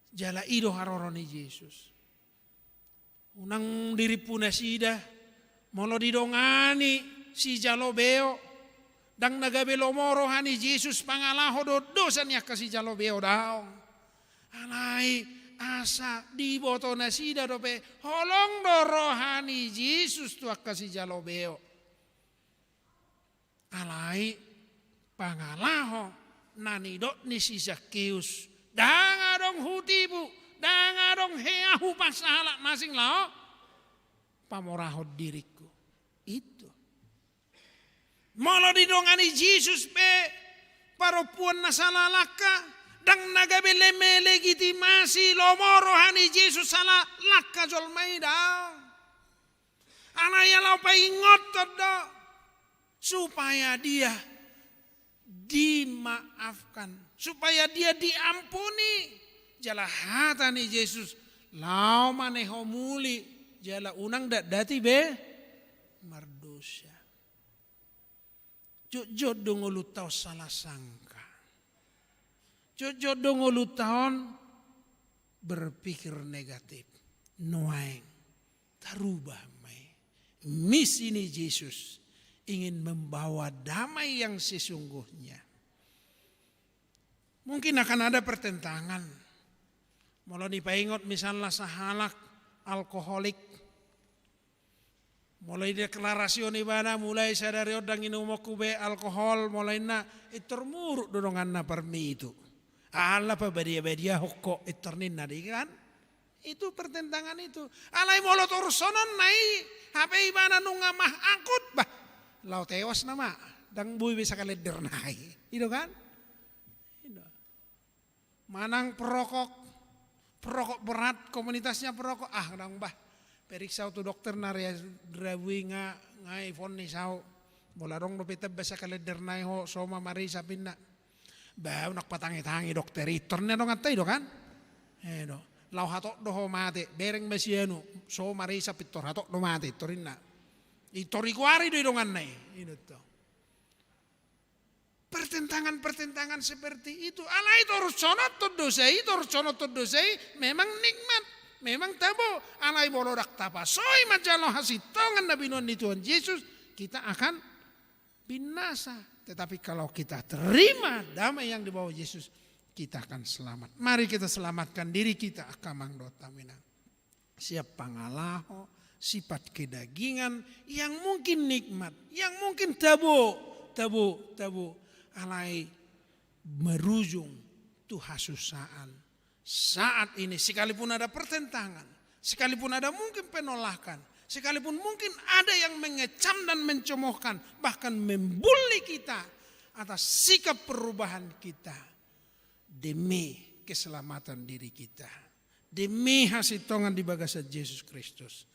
Jala i do haroro ni Jesus. Unang dirimpu nasida, molo didongani sijalo beo, Ndang na gabe lomo roha ni Jesus pangalaho dohot dosa ni angka sijalo beo, daong. Alai asa diboto nasida dope holong do roha ni Jesus tu angka sijalo beo. Alai pangalaho na nidok ni si Zakkeus, ndang adong hutibu, ndang adong hea hupasahat halak na asing laho pamorahon diringku. Itu. Molo didongani Jesus pe parompuan na sala langka, ndang na gabe le-, melegitimasi lomo roha ni Jesus sala langka jolma i, daong. Alai ia laho paingothon do supaya dia dimaafkan, supaya dia diampuni. Jala hata ni Jesus, laho ma ne ho muli, jala unang datdati be mardosa. Jotjot do ngolunta on salah sangka. Jotjot do ngolunta on berpikir negatif. Nuaeng tarubah ma i. Misi ni Jesus ingin membawa damai yang sesungguhnya. Mungkin akan ada pertentangan. Molo dipaingot misalna sahalak alkoholik, molo dideklarasihon ibana, mulai sadari on ndang inumonku be alkohol, molo inna, intor muruk do donganna parmi itu. Ala pabadia-badia hokko, intor ninna di kan? Itu pertentangan itu. Alai molo torus songon na i, hape ibana nunga mah angkut, bah, laho tewas nama, ndang boi be sakalender nai. I do kan? I do. Manang perokok, perokok berat, komunitasnya perokok, ah, ndang bah. Periksa tu dokter na ria-, rabu i nga, nga ivonis au. Molo adong dope tamba sakalender nai ho, so ma marisap inna. Bah, unang patangi-tangi dokter, intor ninna donganta i do kan? I do. Laho hatop do ho mate, bereng ma sianu, so marisap intor hatop do mate, intor ninna. Intor igoari do i donganna i, i do to. Pertentangan-pertentangan seperti itu. Alai torus sonothon dosa i, torus sonothon dosa i, memang nikmat, memang tabo. Alai molo ndang tapasoi manjalo hasintongan na binoan ni Tuhan Jesus, kita akan binasa. Tetapi kalau kita terima damai yang dibawa Yesus, kita akan selamat. Mari kita selamatkan diri kita, angka amang dohot inang. Sian pangalaho, sifat kedagingan yang mungkin nikmat, yang mungkin tabo, tabo, tabo. Alai berujung tu hasusaan. Saat ini, sekalipun ada pertentangan, sekalipun ada mungkin penolakan, sekalipun mungkin ada yang mengecam dan mencemohkan, bahkan membuli kita atas sikap perubahan kita demi keselamatan diri kita, demi hasintongan di bagasan Jesus Kristus,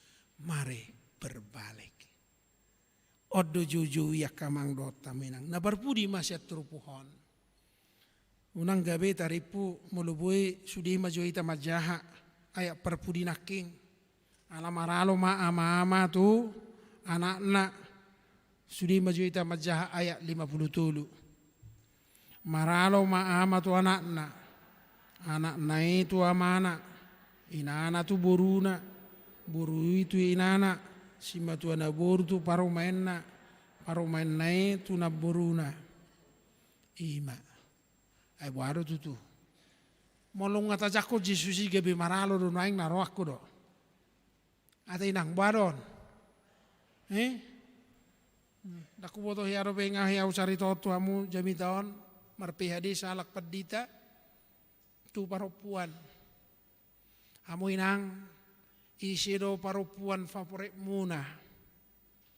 mari berbalik. On do joujou i, angka amang dohot inang, na parpudi ma sian turpuk on. Unang gabe tarimpu, molo boi sude ma jo hita manjaha ayat parpudi nangkin. Ala maralo ma ama-ama tu anakna. Sude ma jo hita manjaha ayat lima puluh tolu. Maralo ma ama tu anakna, anakna i tu amana, inana tu boruna, boru i tu inana, simatua na boru tu parumaenna, parumaenna i tu namboruna. I ma. Ai boha do tutu? Molo nunga tajangkon Jesus i gabe maralo do nuaeng na rohangku do. Ate inang, boha do on? Eh? Ndang huboto hea dope nga hea husaritahon tu hamu jamita on, mar-P H D sahalak pandita tu parompuan. Hamu inang, ise do parompuan favoritmuna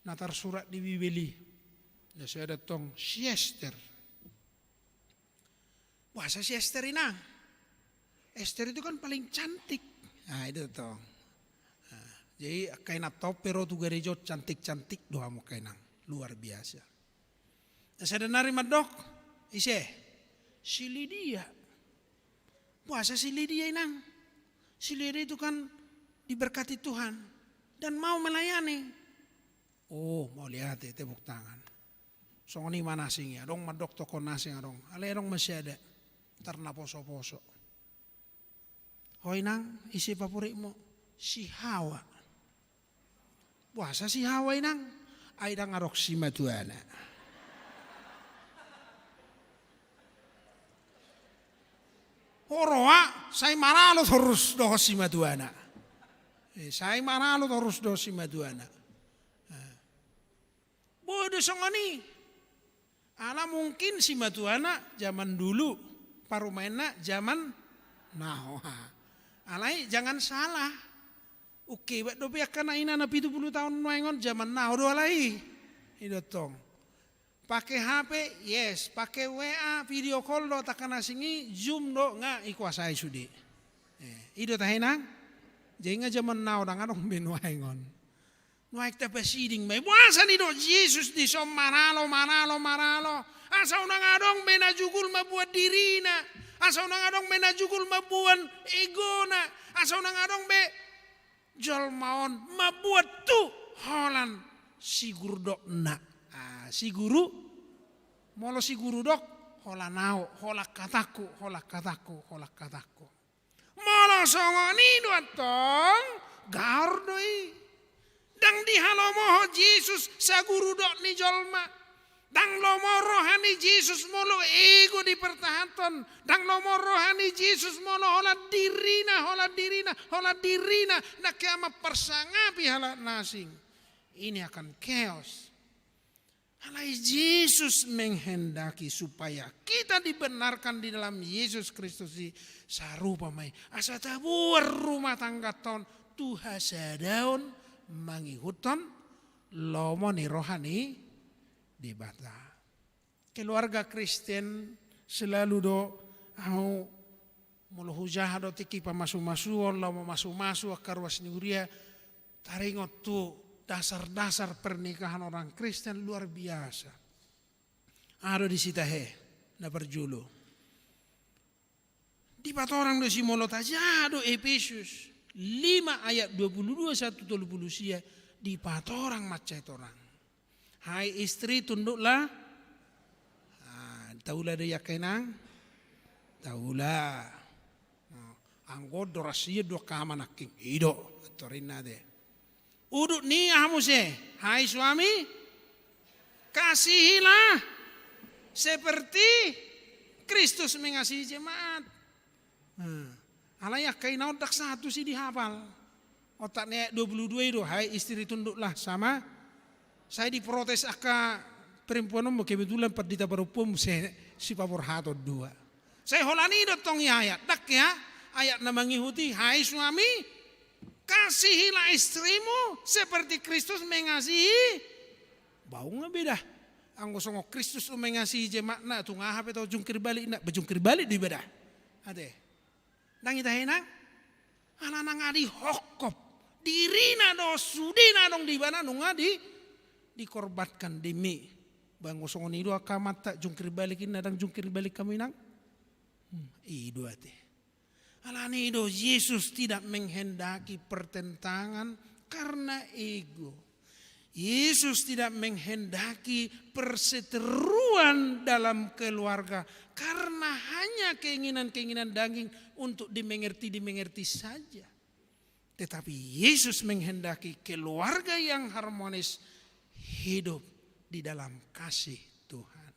na tarsurat di Bibel i? Na sada tong si Ester. Boasa si Ester, inang? Ester itu kan paling cantik. Nah, itu tong. Nah, jadi angka inanta on pe ro tu gareja on, cantik-cantik do hamu angka inang. Luar biasa. Na sada nari mandok, ise? Si Lidia. Boasa si Lidia, inang? Si Lidia itu kan diberkati Tuhan dan mau melayani. Oh, mauliate, tepuk tangan. Songon i ma na asing i, adong mandok tong na asing adong. Alai adong ma sada, tar na poso-poso. Ho inang, ise favoritmu? Si Hawa. Boasa si Hawa, inang? Ai ndang adong simatuana. Oroa, sai maralo torus dohot simatuana. Eh, sai maralo torus dohot simatuana. Eh. Boi do songon i. Ala mungkin simatuana zaman dulu, parumaenna zaman now. Alai jangan salah. Oke, buat dope angka na inana pitu pulu taon nuaeng on zaman now do alai. I do tong. Pake H P, yes. Pake W A, video call do, tangkas na asing i, Zoom do, nga i kuasai sude. Eh, i do tahe nang. Jadi nga zaman now ndang adong be nuaeng on. Nuaeng tapasiding ma i. Boasa nidok Jesus dison maralo, maralo, maralo. Asa unang adong be na jugul mamboan dirina. Asa unang adong be na jugul mamboan egona. Asa unang adong be jolma on mamboan tu holan sigurudokna. Ah, siguru, molo sigurudok, holan ahu, holan hatangku, holan hatangku, holan hatangku. Molo songon i do antong, gaor do i. Ndang dihalomohon Jesus sagurudok ni jolma. Ndang lomo roha ni Jesus molo ego dipertahanhon. Ndang lomo roha ni Jesus molo holan dirina, holan dirina, holan dirina. Ndang hea mamparsangapi halak na asing. Ini akan chaos. Alai Jesus menghendaki supaya kita dibenarkan di dalam Yesus Kristus i, sarupa ma i. Asa taboan rumah tangga on tu hasadaon mangihuthon lomo ni roha ni Debata. Keluarga Kristen selalu do ahu, molo hujaha do tingki pamasumasuon, laho mamasumasu angka ruas ni huria, taringot tu dasar-dasar pernikahan orang Kristen luar biasa. Aha do disi tahe, na parjolo. Dipatorang do disi molo tajaha do Epesus lima ayat dua pulu dua sahat tu tolu pulu sia, dipatorang mansai torang. Hai istri, tunduklah. Ah, taula do i angka inang? Taula. Oh, anggo doras ia dua kaman nangkin. I do, atorinna te. Udut ni aha muse? Hai suami, kasihilah seperti Kristus mengasihi jemaat. Nah, alai angka inang on ndang sahat tusi dihapal. Otak ni ayat dua pulu dua i do, hai istri tunduklah sama. Sai diprotes angka perempuan on, kebetulan pandita parompuan muse sipaborhaton dua. Sai holan i do tong i ayat. Ndang hea, ayat na mangihut i, hai suami, kasihilah istrimu seperti Kristus mengasihi. Bau nga beda. Anggo songon Kristus do mengasihi jemaatna, tung aha pe tau jungkir balik na, bajungkir balik do iba da. Ate. Ndang i tahe nang? Alana nga dihophop. Dirina do, sudena adong di ibana nunga di, dikorbankan demi. Ba anggo songon i do angka amanta, jungkir balik inna, ndang jungkir balik hamu inang? Hmm, i do ate. Alani do Jesus tidak menghendaki pertentangan karena ego. Yesus tidak menghendaki perseteruan dalam keluarga karena hanya keinginan-keinginan daging untuk dimengerti-dimengerti saja. Tetapi Yesus menghendaki keluarga yang harmonis hidup di dalam kasih Tuhan.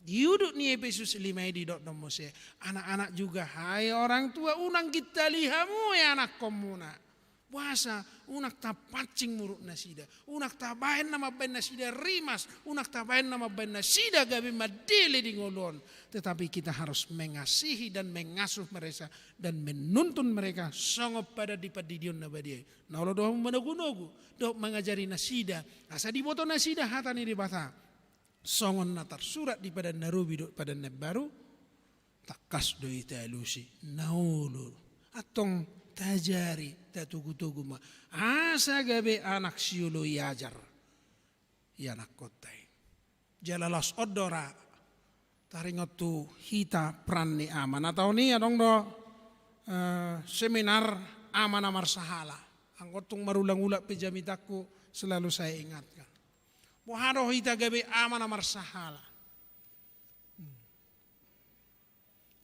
Di udut ni Epesus lima i didok do muse, anak-anak juga, hai orang tua, unang gintali hamu e anakkonmuna. Boasa, unang tapancing muruk nasida, unang tabaen na mambaen nasida rimas, unang tabaen na mambaen nasida gabe mandele di ngolu on. Tetapi kita harus mengasihi dan mengasuh mereka dan menuntun mereka songon padan di pandidion na badia i. Na olo do hamu manogunogu dohot mangajari nasida, asa diboto nasida hata ni Debata. Songon na tarsurat di Padan na Robi dohot Padan na Imbaru, tangkas do i talusi, na olo. Antong taajari, tatogutogu ma. Asa gabe anak sioloi ajar i anakkonta i. Jala laos on do ra taringot tu hita peran ni ama. Na taon i adong do, eh, seminar ama na marsahala. Anggo tung marulang-ulang pe jamitangku selalu saya ingatkan. Boha do hita gabe ama na marsahala? Hmm.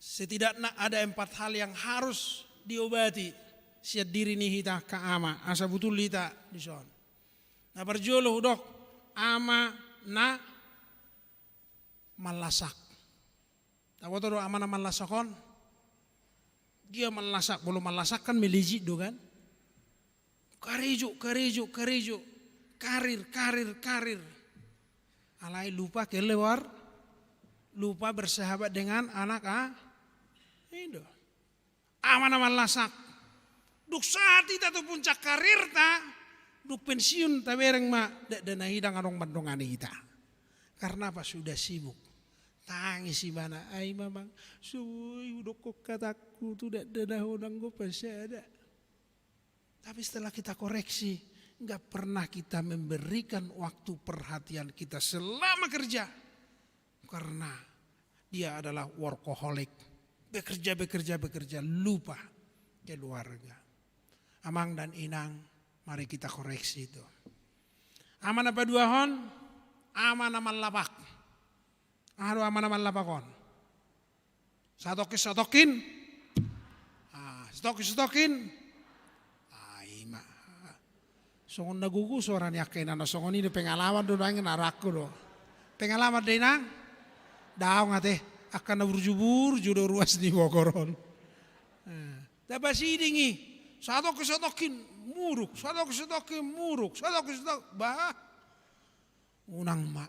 Setidakna ada empat hal yang harus diobati sian diri ni hita angka ama, asa butul hita dison. Na parjolo hudok, ama na mallasak. Taboto do ama na mallasak on? Dia mallasak, molo mallasak kan melejit do kan. Karejo, karejo, karejo. Karir, karir, karir. Alai lupa keluar, lupa bersahabat dengan anak, ah. Indo. Ama na mallasak. Dung sahat hita tu puncak karirta, dung pensiun tabereng ma, dakdanak i ndang adong mandongani hita. Karena apa? Sudah sibuk. Tangis ibana, ai mamang, soi hudokkon hatangku tu dakdanak on, anggo pasada. Tapi setelah kita koreksi, nggak pernah kita memberikan waktu perhatian kita selama kerja. Karena dia adalah workaholic. Bekerja, bekerja, bekerja, lupa keluarga. Amang dan inang, mari kita koreksi itu. Ama na paduahon, ama na mallapak. Aha do ama na mallapak on? Satongkin, satongkin. Ah, satongkin, satongkin. Ah, ima. Songon na gogo suara ni angka inang na songon i do, pengalaman do, nang na rangku do. Pengalaman do inang? Daong ate, angka na burju-burju do ruas ni Bogor on. Eh, dapot siding i. Satongkin, satongkin muruk, satongkin, satongkin muruk, satongkin, satongkin, bah. Unang ma.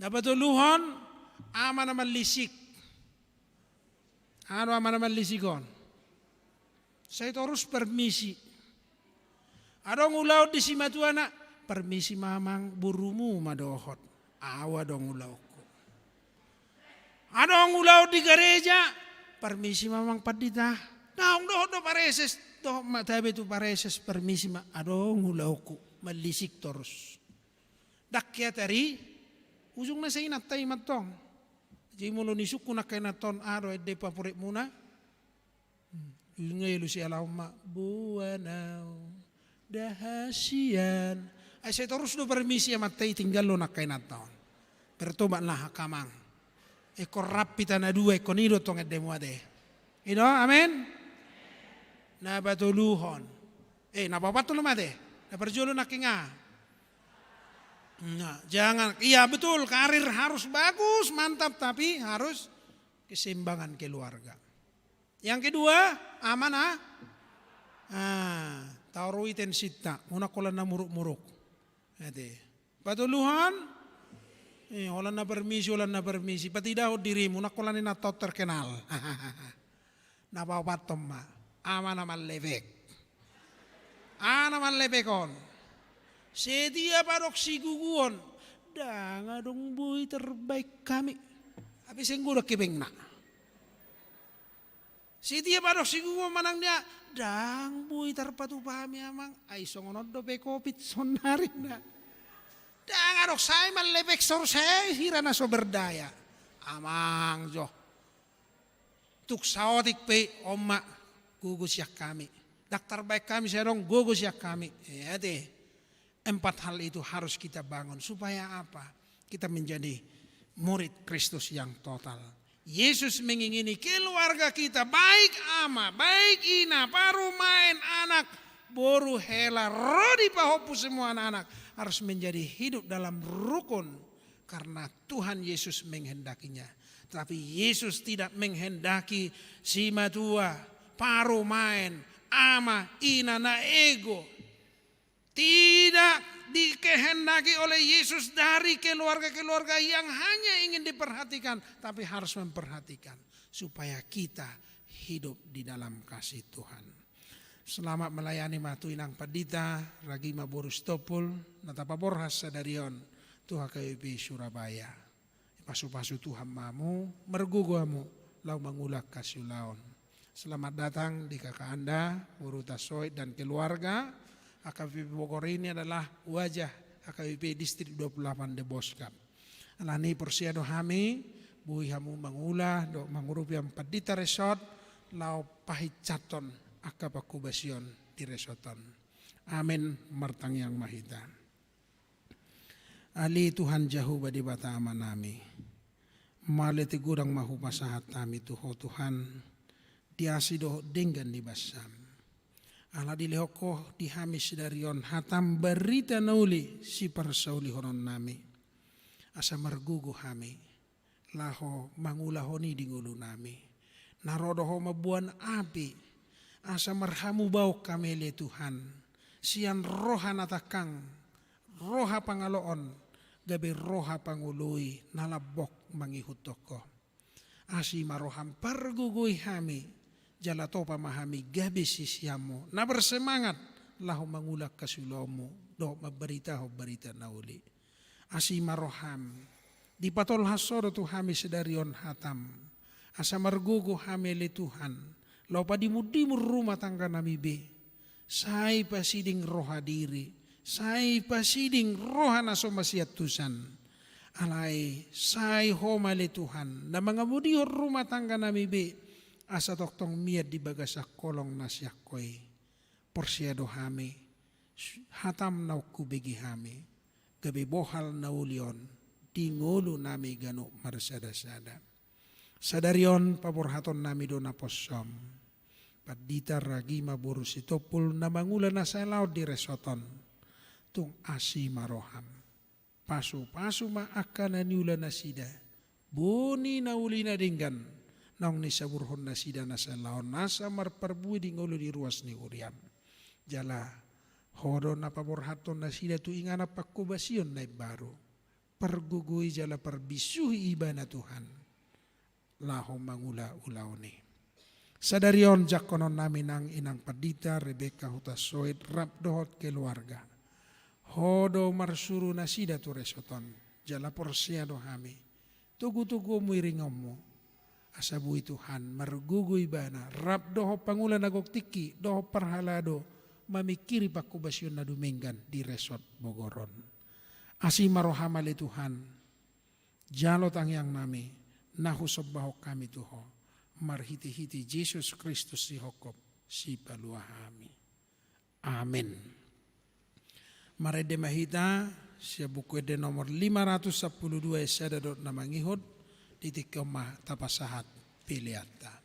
Na patoluhon, ama na mallisik. Aha do ama na mallisik on? Sai torus permisi. Adong ulaon di simatuana, permisi mamang, borumu ma dohot. Au adong ulaonku. Adong ulaon di gareja, permisi mamang pandita. Daong dohot do pareses, dohot ma tabe tu pareses, permisi ma, adong ulaonku, mallisik torus. Ndang hea tari, ujungna sai inanta i mantong. Jadi molo nisungkun angka inanta on, aha do ende favoritmuna? Hmm, ujungna i lu sialaon ma, boan au, da hasian. Ai sai torus do permisi amanta i, tinggal do angka inanta on. Bertobatlah angka amang. Ingkon rap hita na dua, ingkon i do tong endemu ate. I do, amen? Na patoluhon. Eh, na paopathon ma ate. Na parjolo nangkin aha? Nah, jangan, iya betul, karir harus bagus, mantap, tapi harus keseimbangan keluarga. Yang kedua, ama na, ah, taruhi tensinta, unang holan na muruk-muruk. Ate. Patoluhon, eh, holan na permisi, holan na permisi, patidahon dirimu, unang holan inanta on terkenal. Na paopathon ma, ama na mallepek. Aha na mallepek on? Setiap adong siguguon, ndang adong boi tarbaen hami. Hape seng godang hepengna. Setiap adong siguguon manang dia, ndang boi tarpatupa hami amang. Ai songon on dope covid saonari na. Ndang adong, sai mallepek torus, sai hira na so berdaya. Amang jo. Tung saotik pe on ma, gogo sian hami. Ndang tarbaen hami sai adong, gogo sian hami. Eh, ate. Empat hal itu harus kita bangun. Supaya apa? Kita menjadi murid Kristus yang total. Yesus mengingini keluarga kita, baik ama, baik ina, parumaen, anak, boru, hela, ro di pahompu, semua anak-anak harus menjadi hidup dalam rukun. Karena Tuhan Yesus menghendakinya. Tapi Yesus tidak menghendaki simatua, parumaen, ama, ina na ego. Tidak dikehendaki oleh Yesus dari keluarga-keluarga yang hanya ingin diperhatikan, tapi harus memperhatikan supaya kita hidup di dalam kasih Tuhan. Selamat melayani ma tu inang pandita, ragi ma boru Sitompul, na tapaborhat sadari on tu H K B P Surabaya. Pasu-pasu Tuhan ma hamu, margogo hamu, laho mangula angka siulaon. Selamat datang di kakak anda, boru Tasoit dan keluarga, H K B P Bogor ini adalah wajah H K B P Distrik dua puluh delapan Deboskap. Alani porsea do hami, boi hamu mangula, dohot mangurupi amang pandita resort, laho pahinsathon angka pangkobasion di resort on. Amen, martangiang ma hita. Ale Tuhan Jahowa Debata Amanami, mauliate godang ma hupasahat hami tu Ho Tuhan, di asi dohot denggan ni basam. Ala dilehon Ho di hami sadari on hatam barita na uli siparsaulihononnami. Asa margogo hami, laho mangulahon i di ngolunami. Na ro do Ho mamboan api, asa marhamubaon hami ale Tuhan, sian roha na tangkang, roha pangaloon, gabe roha pangoloi na lambok mangihuthon Ho. Asi ma roham, pargogoi hami, jala topa ma hami gabe siseanmu na bersemangat laho mangula hasiulaonmu dohot mambaritahon barita na uli. Asi ma roham, dipatolhas Ho do tu hami sadari on hatam, asa margogo hami ale Tuhan, laho padimundimun rumah tangga nami be. Sai pasiding roha diri, sai pasiding roha na so masiantusan. Alai sai Ho ma ale Tuhan na mangamodihon rumah tangga nami be, asa tongtong mian di bagasan holong na sian Ho i. Porsea do hami, hatam naung hubege hami, gabe bohal na uli on di ngolu nami ganup marsadasada. Sadari on paborhaton nami do naposom Pandita Ragima boru Sitompul na mangula na salaon di resort on. Tung asi ma roham, pasupasu ma angka na niula nasida, boni na uli na denggan naung nisaburhon nasida na salaon, asa marparbue di ngolu di ruas ni huriam. Jala Ho do na paborhathon nasida tu inganan panghobasion na imbaru. Pargogoi jala parbisuhi ibana Tuhan, laho mangula ulaon i. Sadari on jangkonon nami nang inang Pandita Rebeka Hutasoit rap dohot keluarga. Ho do marsuru nasida tu resort on, jala porsea do hami, togutoguonmu iringonmu, asa boi Tuhan margogo ibana rap dohot pangula na gok tingki dohot parhalado mamingkiri panghobasion na dumenggan di resort Bogor on. Asi ma roham ale Tuhan, jalo tangiang nami na husombahon hami tu Ho, marhitehite Jesus Kristus sihophop sipalua hami. Amen. Marende ma hita sian Buku Ende nomor lima ratus sampulu dua, ayat sada dohot na mangihut. Di tingki on ma tapasahat peleanta.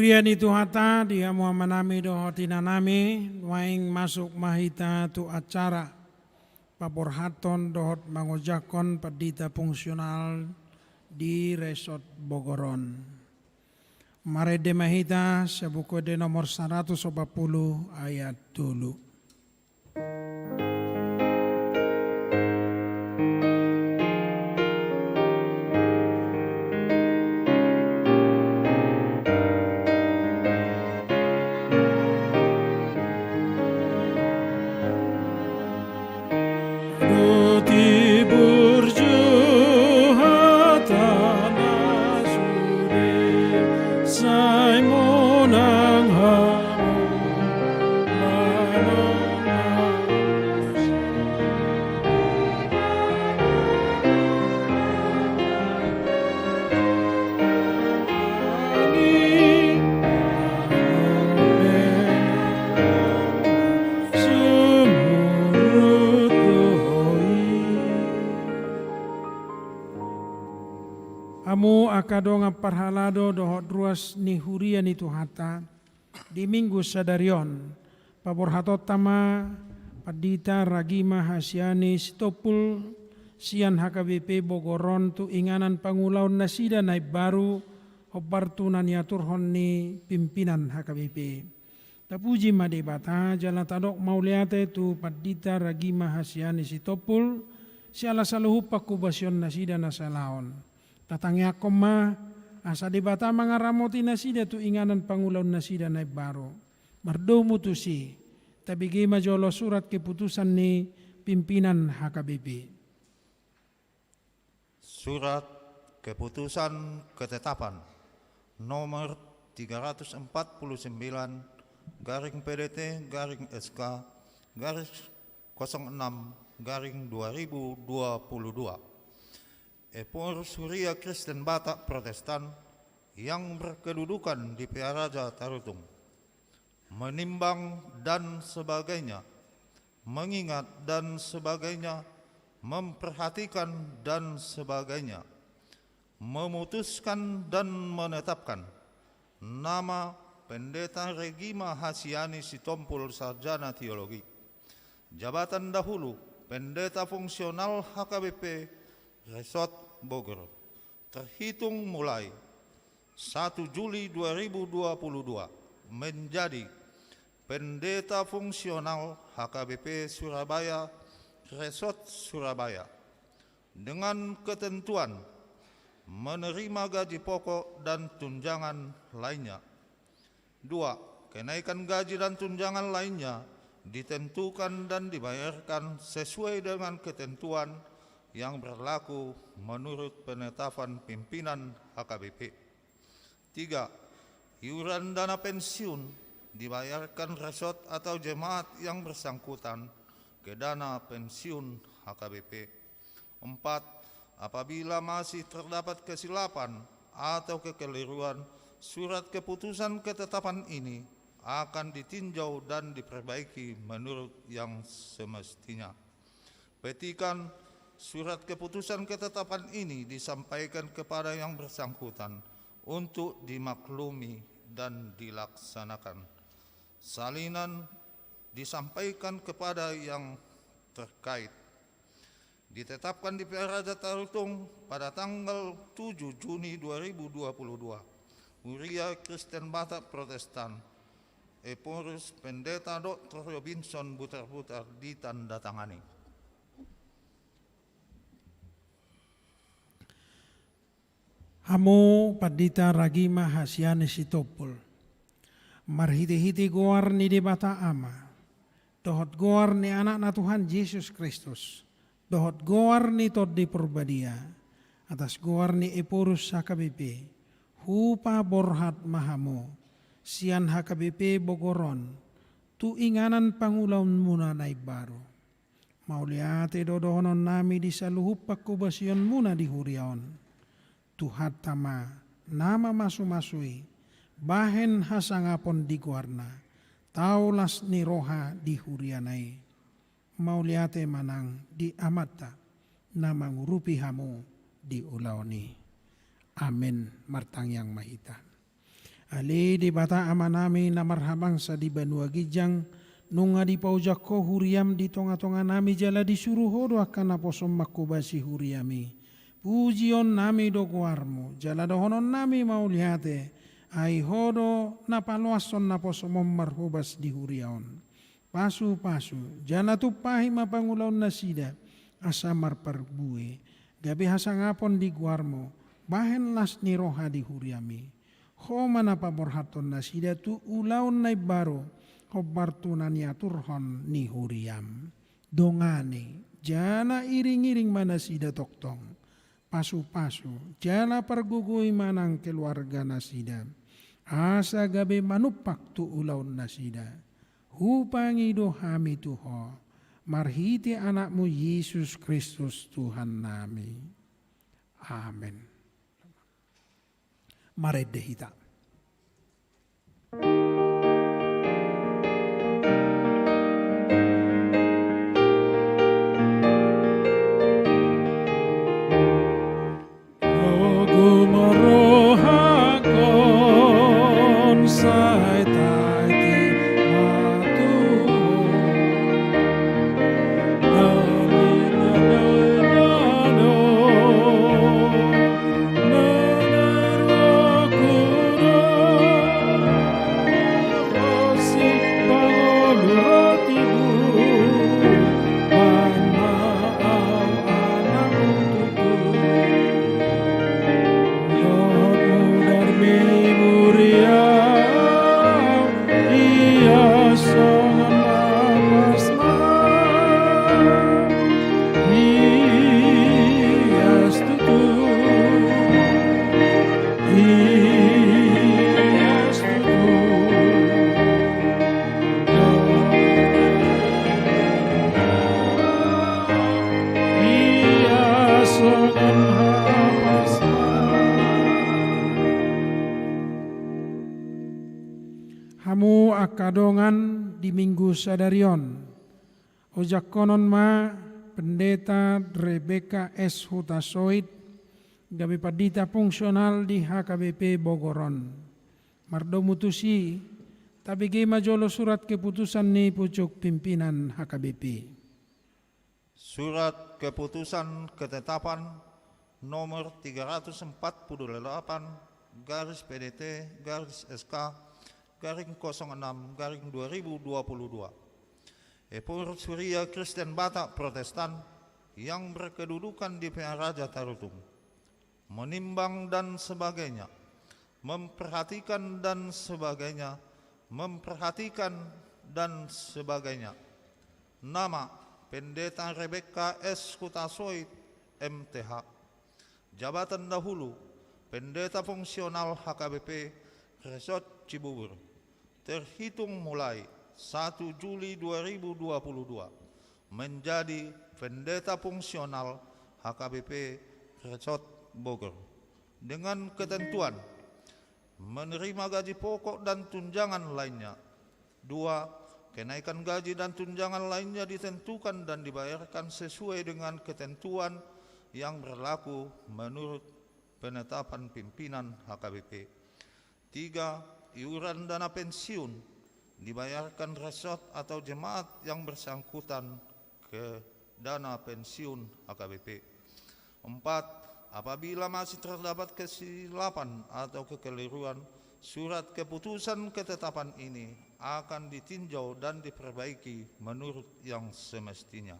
Ia ni Tuhanta di hamu amanami dohot inanami, nuaeng masuk ma hita tu acara paborhathon dohot mangojakhon pandita fungsional di Resort Bogor on. Marende ma hita sian Buku Ende nomor saratus opat pulu ayat tolu. Dohot burju hata na sude, sai monang hamu manang na Hamu angka dongan parhalado dohot ruas ni huria ni Tuhanta, di Minggu sadari on, paborhatonta ma Pandita Ragima Hasiani Sitompul sian H K B P Bogor on tu inganan pangulaon nasida na imbaru, hombar tu na niaturhon ni pimpinan H K B P. Tapuji ma Debata jala tadok mauliate tu Pandita Ragima Hasiani Sitompul siala saluhut panghobasion nasida na salaon. Tatangiangkon ma asa Debata mangaramoti nasida tu inganan pangulaon nasida na imbaru. Mardomu tusi, tabege ma jolo surat keputusan ni pimpinan H K B P. Surat Keputusan Ketetapan nomor tiga ratus empat puluh sembilan garing P D T garing S K garis kosong enam garing dua ribu dua puluh dua. Ephorus Huria Kristen Batak Protestan yang berkedudukan di Pearaja Tarutung. Menimbang dan sebagainya, mengingat dan sebagainya, memperhatikan dan sebagainya, memutuskan dan menetapkan nama Pendeta Ragima Hasiani Sitompul, Sarjana Teologi, jabatan dahulu Pendeta Fungsional H K B P Resort Bogor, terhitung mulai satu Juli dua ribu dua puluh dua, menjadi Pendeta Fungsional H K B P Surabaya, Resort Surabaya, dengan ketentuan menerima gaji pokok dan tunjangan lainnya. Dua, kenaikan gaji dan tunjangan lainnya ditentukan dan dibayarkan sesuai dengan ketentuan yang berlaku menurut penetapan pimpinan H K B P. Tiga, iuran dana pensiun dibayarkan resort atau jemaat yang bersangkutan ke dana pensiun H K B P. Empat, apabila masih terdapat kesilapan atau kekeliruan, surat keputusan ketetapan ini akan ditinjau dan diperbaiki menurut yang semestinya. Petikan, surat keputusan ketetapan ini disampaikan kepada yang bersangkutan untuk dimaklumi dan dilaksanakan. Salinan, disampaikan kepada yang terkait. Ditetapkan di Pearaja Tarutung pada tanggal tujuh Juni dua ribu dua puluh dua, Huria Kristen Batak Protestan, Ephorus Pendeta Doktor Robinson Butarbutar, ditandatangani. Hamu Pandita Ragima Hasiani Sitompul, marhitehite goar ni Debata Ama, dohot goar ni Anakna Tuhan Jesus Kristus, dohot goar ni Tondi Parbadia, atas goar ni Ephorus H K B P, hupaborhat ma hamu sian H K B P Bogor on tu inganan pangulaonmuna na imbaru. Mauliate do dohononnami di saluhut panghobasionmuna di huria on. Tuhanta ma na mamasu-masui, bahen hasangapon di goarna, tau las ni roha di huriana i. Mauliate ma nang di Amanta na mangurupi hamu di ulaon i. Amen. Martangiang ma hita. Ale Debata Amanami na marhabangsa di banua ginjang, nunga dipaojak Ho huriaM di tongatonganami jala disuru Ho do angka naposoM manghobasi huriaMi. Pujionnami do goarMu, jala dohononnami mauliate, ai Ho do na paloashon naposoM on marhobas di huria on. Pasupasu, jala tumpahi ma pangulaonnasida, asa marparbue, gabe hasangapon di goarMu, bahen las ni roha di huriaMi. Ho ma na paborhathon nasida tu ulaon na imbaru, hombar tu na niaturhon ni huriaM. Dongani, jala iringiring ma nasida tongtong. Pasupasu, jala pargogoi ma nang keluarganasida. Asa gabe manumpak tu ulaonnasida. Hupangido hami tu Ho, marhite AnakMu Jesus Kristus Tuhannami. Amen. Marende hita. Gogo ma rohangkon sai taiti ma tu Ho. Ia songon napas ma, ias tutu, ias tutu. Ia songon napas ma. Hamu angka dongan di Minggu sadari on, ojakkonon ma Pendeta Rebekka S Hutasoit, gabe pandita fungsional di H K B P Bogor on. Mardomu tusi, tabege ma jolo surat keputusan ni pucuk pimpinan H K B P. Surat Keputusan Ketetapan nomor tiga ratus empat puluh delapan garis P D T garis S K garing kosong enam garing dua ribu dua puluh dua. Ephorus Huria Kristen Batak Protestan yang berkedudukan di Pearaja Tarutung. Menimbang dan sebagainya, memperhatikan dan sebagainya, memperhatikan dan sebagainya. Nama, Pendeta Rebekka S Hutasoit, M Th. Jabatan dahulu, Pendeta Fungsional H K B P Resort Cibubur. Terhitung mulai satu Juli dua ribu dua puluh dua, menjadi Pendeta Fungsional H K B P Resort Bogor, dengan ketentuan menerima gaji pokok dan tunjangan lainnya. Dua, kenaikan gaji dan tunjangan lainnya ditentukan dan dibayarkan sesuai dengan ketentuan yang berlaku menurut penetapan pimpinan H K B P. Tiga, iuran dana pensiun dibayarkan resort atau jemaat yang bersangkutan ke dana pensiun H K B P. Empat, apabila masih terdapat kesilapan atau kekeliruan, surat keputusan ketetapan ini akan ditinjau dan diperbaiki menurut yang semestinya.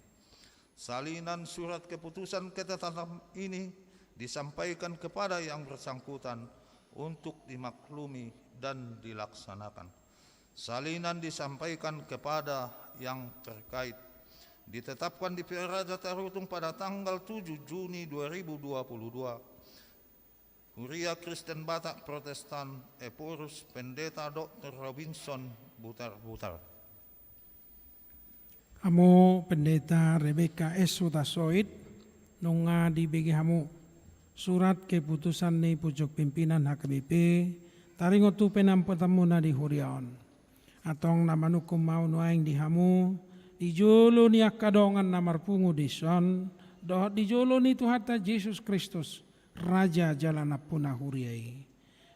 Salinan surat keputusan ketetapan ini disampaikan kepada yang bersangkutan untuk dimaklumi dan dilaksanakan. Salinan disampaikan kepada yang terkait. Ditetapkan di Pearaja Tarutung pada tanggal tujuh Juni dua ribu dua puluh dua. Huria Kristen Batak Protestan, Ephorus Pendeta Doktor Robinson Butarbutar. Hamu Pendeta Rebekka S Hutasoit, nunga dibege hamu surat keputusan ni pucuk pimpinan H K B P, taringot tu penampatanmuna di huria on. Antong na manungkun ma au nuaeng di hamu, di jolo ni angka dongan na marpungu dison, dohot di jolo ni Tuhanta Jesus Kristus, Raja jala Nampuna huria i.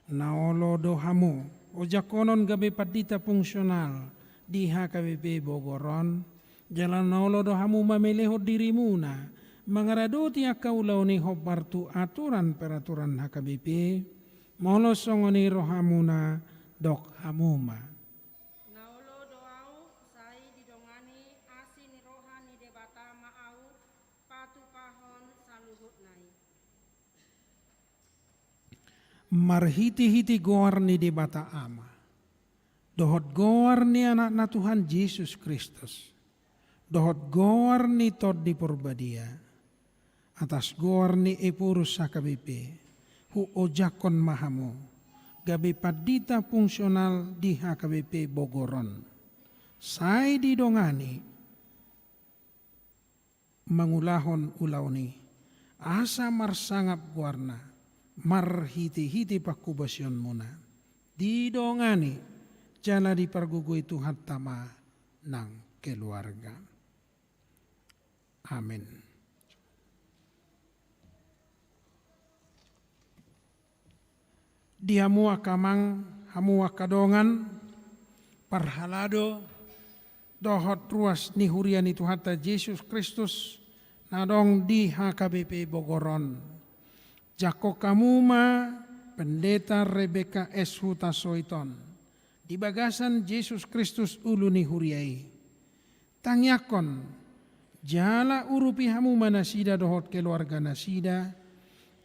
Na olo do hamu ojakkonon gabe pandita fungsional di H K B P Bogor on, jala na olo do hamu mamelehon dirimuna mangaradoti angka ulaon i hombar tu aturan peraturan H K B P, molo songon i rohamuna, dok hamu ma. Na olo do ahu, sai didongani asi ni roha ni Debata ma ahu, patupahon saluhutna i. Marhitehite goar ni Debata Ama, dohot goar ni Anakna Tuhan Jesus Kristus, dohot goar ni Tondi Porbadia, atas goar ni Ephorus H K B P, huojakkon ma hamu gabe pandita fungsional di H K B P Bogor on. Sai didongani mangulahon ulaon i, asa marsangap goarna, marhitehite panghobasionmuna. Didongani jala dipargogoi Tuhanta ma nang keluarga. Amen. Di hamu angka amang, hamu angka dongan, parhalado, dohot ruas ni huria ni Tuhanta Jesus Kristus na adong di H K B P Bogor on. Jangkon hamu ma Pendeta Rebekka S Hutasoit on di bagasan Jesus Kristus ulu ni huria i. Tangiangkon, jala urupi hamu ma nasida dohot keluarga nasida,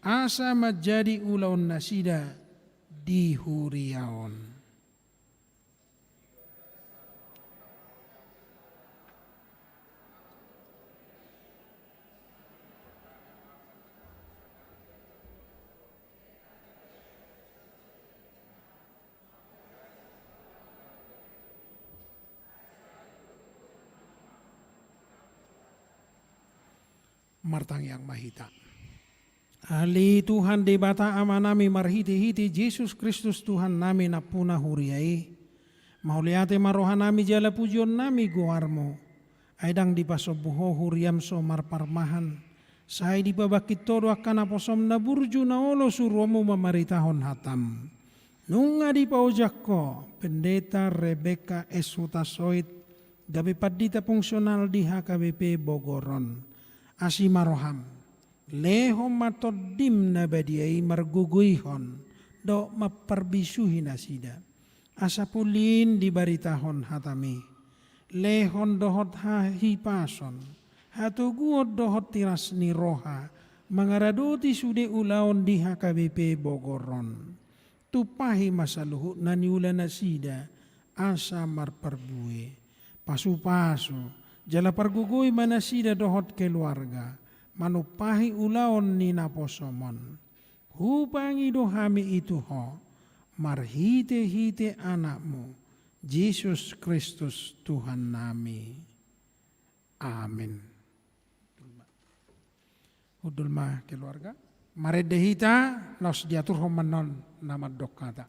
asa manjadi ulaon nasida di huria on. Martangiang ma hita. Ale Tuhan Debata Amanami, marhitehite Jesus Kristus Tuhannami nampuna huria i, mauliate ma rohanami jala pujionnami goarmu. Ai ndang dipasombu ho huriam so marparmahan, sai dipabangkit ho do angka naposom na burju na olo suruonmu mamaritahon hatam. Nunga dipaojak ho Pendeta Rebekka S Hutasoit gabe pandita fungsional di H K B P Bogor on. Asi ma roham, lehon ma Tondim na badia i margogoihon dohot mamparbisuhi nasida. Asa pulin dibaritahon hatami. Lehon dohot hahipason, hatoguon dohot tiras ni roha mangaradoti sude ulaon di H K B P Bogor on. Tumpahi ma saluhutna niula nasida asa marparbue. Pasupasu jala pargogoi ma nasida dohot keluarga manumpahi ulaon ni naposom on. Hupangido hami i tu ho marhitehite Anakmu, Jesus Kristus Tuhannami. Amen. Hundul ma keluarga. Marende hita, laos diaturhon ma annon na mandok hata.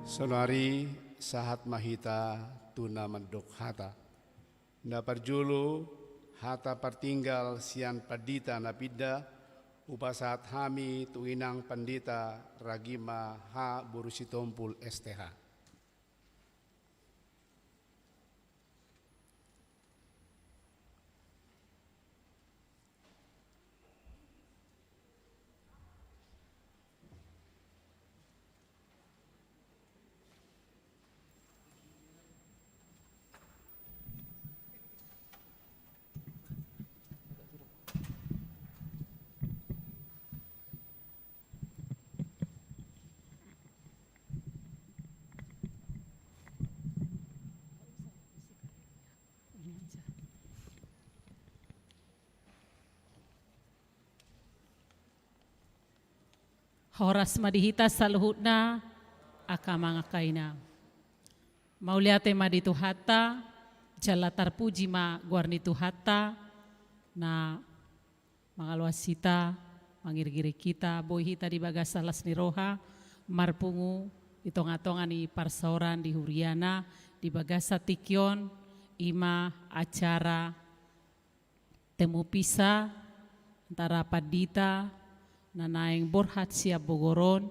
Saonari sahat ma hita tu na mandok hata. Na parjolo, hata partinggal sian pandita na pinda, hupasahat hami tu inang pandita Ragima H boru Sitompul S T H. Horas ma di hita saluhutna, angka amang angka inang. Mauliate ma di Tuhanta, jala tarpuji ma goar ni Tuhanta, na mangaluas hita, mangirgiring hita, boi hita di bagasan las ni roha, marpungu di tongatonga ni parsaoran di huriana, di bagasan tingki on, i ma acara temu pisah antara pandita na naeng borhat sian Bogor on,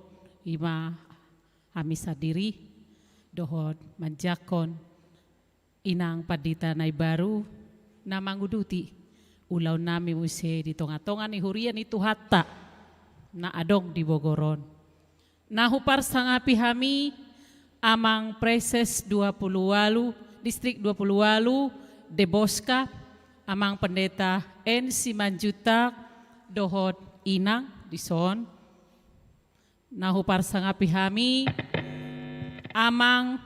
i ma hami sandiri, dohot manjangkon inang pandita na imbaru na manguduti ulaonnami muse di tongatonga ni huria ni Tuhanta na adong di Bogor on. Na huparsangapi hami, Amang Praeses dua pulu ualu, Distrik dua pulu ualu, Debosca, Amang Pendeta N. Simanjuntak, dohot inang dison. Na huparsangapi hami, Amang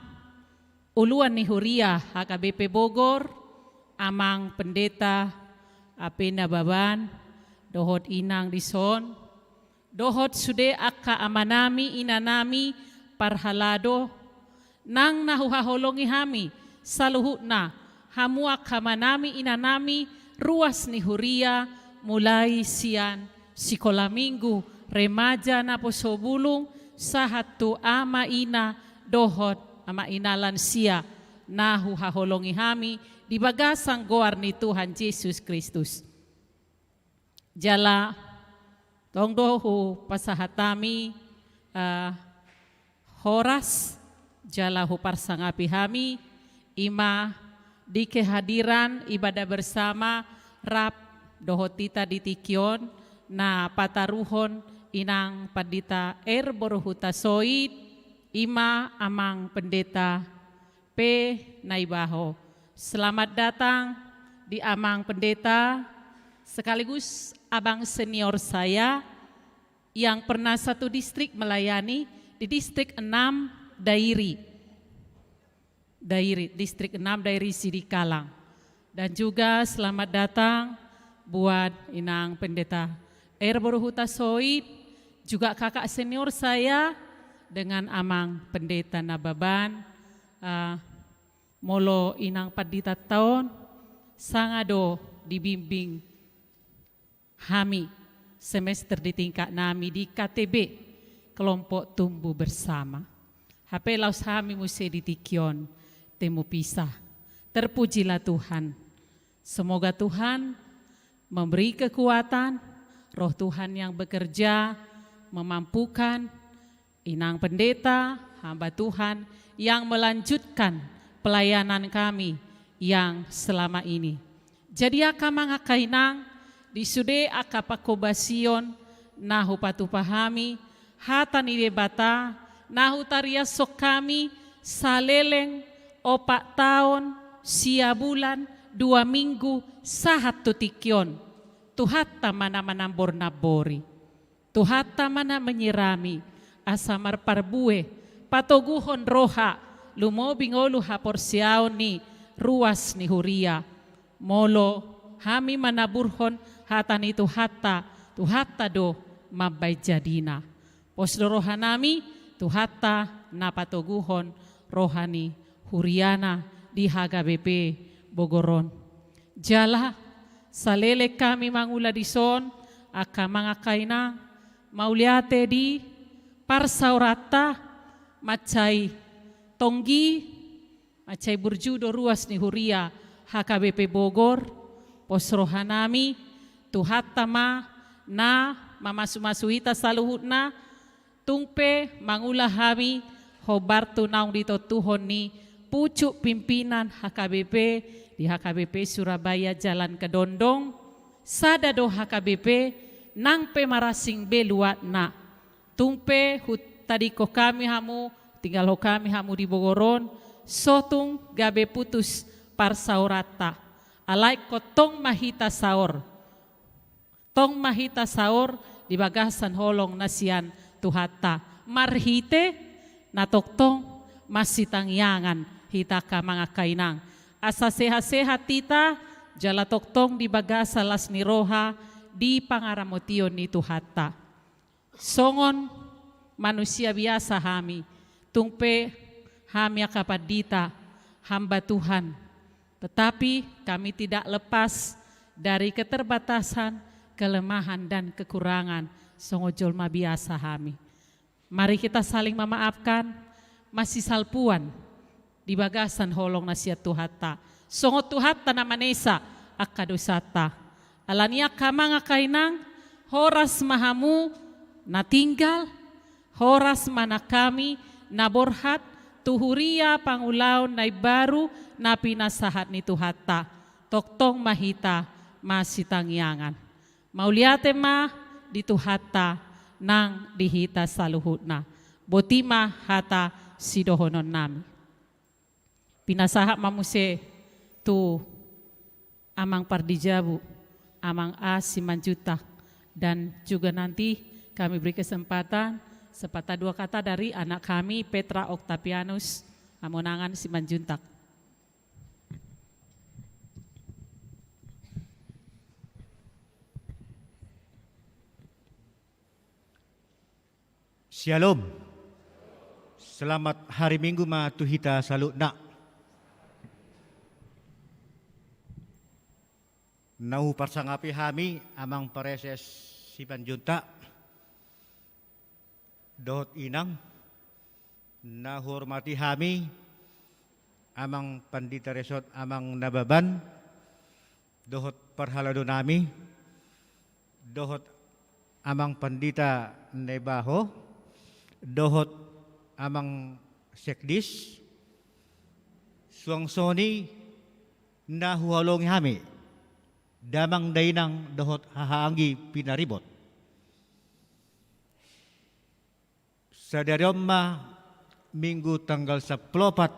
Uluan ni Huria H K B P Bogor, Amang Pendeta Ape Nababan, dohot inang dison, dohot sude angka amanami, inanami, parhalado, nang na huhaholongi hami saluhutna, hamu angka amanami, inanami, ruas ni huria, mulai sian sikola minggu, remaja, naposobulung, sahat tu ama ina, dohot ama ina lansia, na huhaholongi hami di bagasan goar ni Tuhan Jesus Kristus. Jala tong do hupasahat hami, eh, horas, jala huparsangapi hami, i ma di kehadiran ibadah bersama rap dohot hita di tingki on, na pataruhon inang pandita R. Boru Hutasoit, i ma Amang Pendeta P. Naibaho. Selamat datang di Amang Pendeta, sekaligus abang senior saya yang pernah satu distrik melayani di Distrik enam Dairi. Dairi, Distrik enam Dairi Sidikalang. Dan juga selamat datang buat inang Pendeta R. Boru Hutasoit, juga kakak senior saya dengan Amang Pendeta Nababan, eh, molo inang pandita taon, sanga do dibimbing hami semester di tingkat nami di K T B, kelompok tumbuh bersama. Hape laos hami muse di tingki on temu pisah. Terpujilah Tuhan. Semoga Tuhan memberi kekuatan, Roh Tuhan yang bekerja, memampukan, Inang Pendeta, hamba Tuhan, yang melanjutkan pelayanan kami yang selama ini. Jadi angka amang angka inang, di sude angka panghobasion na hupatupa hami, hata ni Debata, na hutariashon hami, saleleng, opat taon, sia bulan, dua minggu, sahat tu tingki on. Tuhanta ma na manambor nambori. Tuhanta ma na manyirami, asa marparbue, patoguhon roha, lumobi ngolu haporseaon ni ruas ni huria. Molo hami manaburhon hata ni Tuhanta, Tuhanta do mambaen jadina. Pos do rohanami, Tuhanta na patoguhon roha ni huriana di H K B P Bogor on. Jala, saleleng hami mangula dison, angka amang angka inang, mauliate di parsaoranta, mansai tonggi, mansai burju do ruas ni huria H K B P Bogor, pos rohanami, Tuhanta ma na mamasumasu hita saluhutna, tung pe mangula hami hombar tu naung ditontuhon ni pucuk pimpinan H K B P di H K B P Surabaya Jalan Kedondong, sada do H K B P, nang pe marasing be luatna. Tung pe hutadingkon hami hamu, tinggalhon hami hamu di Bogor on, so tung gabe putus parsaoranta. Alai ingkon tong ma hita saor. Tong ma hita saor di bagasan holong na sian Tuhanta. Marhite na tongtong masitangiangan hita angka amang angka inang. Asa sehat-sehat hita, jala tongtong di bagasan las ni roha di pangaramotion ni Tuhanta. Songon manusia biasa hami, tung pe hami angka pandita, hamba Tuhan. Tetapi kami tidak lepas dari keterbatasan, kelemahan, dan kekurangan songon jolma biasa hami. Mari kita saling memaafkan, masisalpuan di bagasan holong na sian Tuhanta. Songon Tuhanta na manesa angka dosanta. Alani i angka amang angka inang, horas ma hamu na tinggal, horas ma nang hami na borhat tu huria pangulaon na imbaru na pinasahat ni Tuhanta. Tongtong ma hita masitangiangan. Mauliate ma di Tuhanta nang di hita saluhutna. Boti ma hata sidohononnami. Pinasahat ma muse tu Amang Pardijabu, Amang A Simanjuntak, dan juga nanti kami beri kesempatan sepatah dua kata dari anak kami, Petra Octavianus Hamonangan Simanjuntak. Syalom. Selamat hari Minggu ma tu hita saluhutna. Na huparsangapi hami Amang Praeses Simanjuntak dohot inang, na huhormati hami Amang Pandita Resort, Amang Nababan, dohot parhaladonami, dohot Amang Pandita Nebaho, dohot Amang Sekdis, suang songon i na huhaholongi hami damang dainang dohot hahaanggi pinaribot. Sadari on ma Minggu tanggal sampulu opat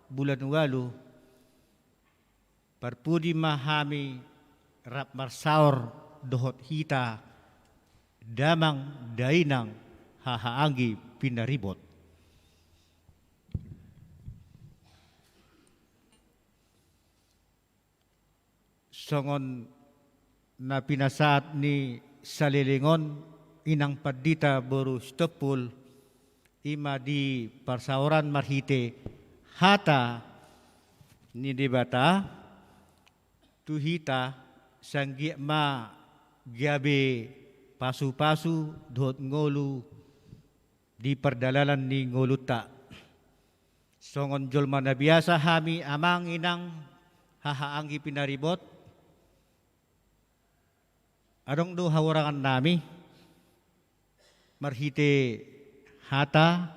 bulan ualu, parpudi ma hami rap marsaor dohot hita damang dainang hahaanggi pinaribot. Songon na pinasahat ni saleleng on, Inang Pandita boru Sitompul, i ma di parsaoran marhite hata ni Debata tu hita, sai anggiat ma gabe pasupasu dohot ngolu di pardalanan ni ngolunta. Songon jolma na biasa hami amang inang hahaanggi pinaribot, adong do hahurangannami marhite hata,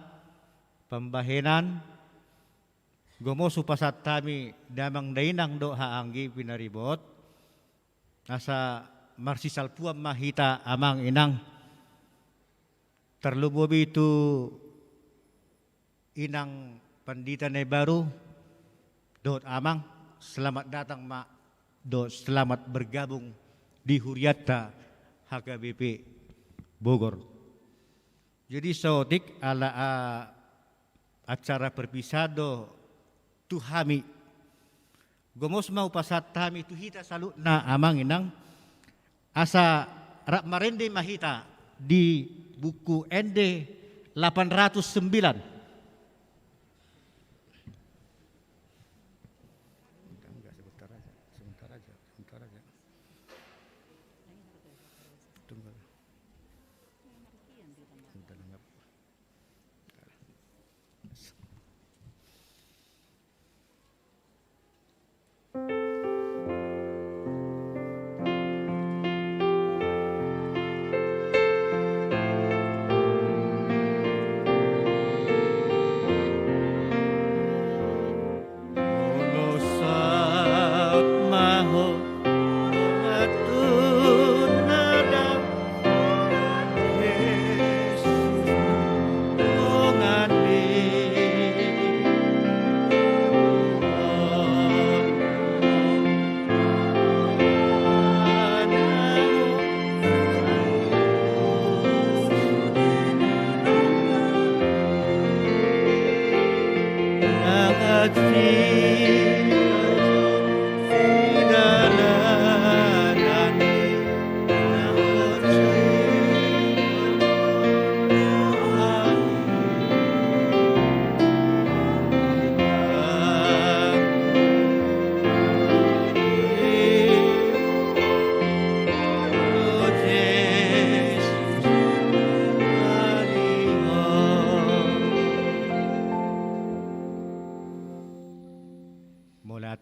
pambahenan, gomos hupasahat hami damang dainang dohot hahaanggi pinaribot, asa marsisalpuan ma hita amang inang. Tarlumobi tu Inang Pandita na imbaru dohot amang, selamat datang ma dohot selamat bergabung di hurianta H K B P Bogor. Jadi saotik ala, a, acara perpisahan do tu hami. Gomos ma hupasahat hami tu hita saluhutna amang inang, asa rap marende ma hita di buku Ende delapan ratus sembilan. Sebentar aja, sebentar aja, sebentar aja. Tunggu. Sebentar, enggak.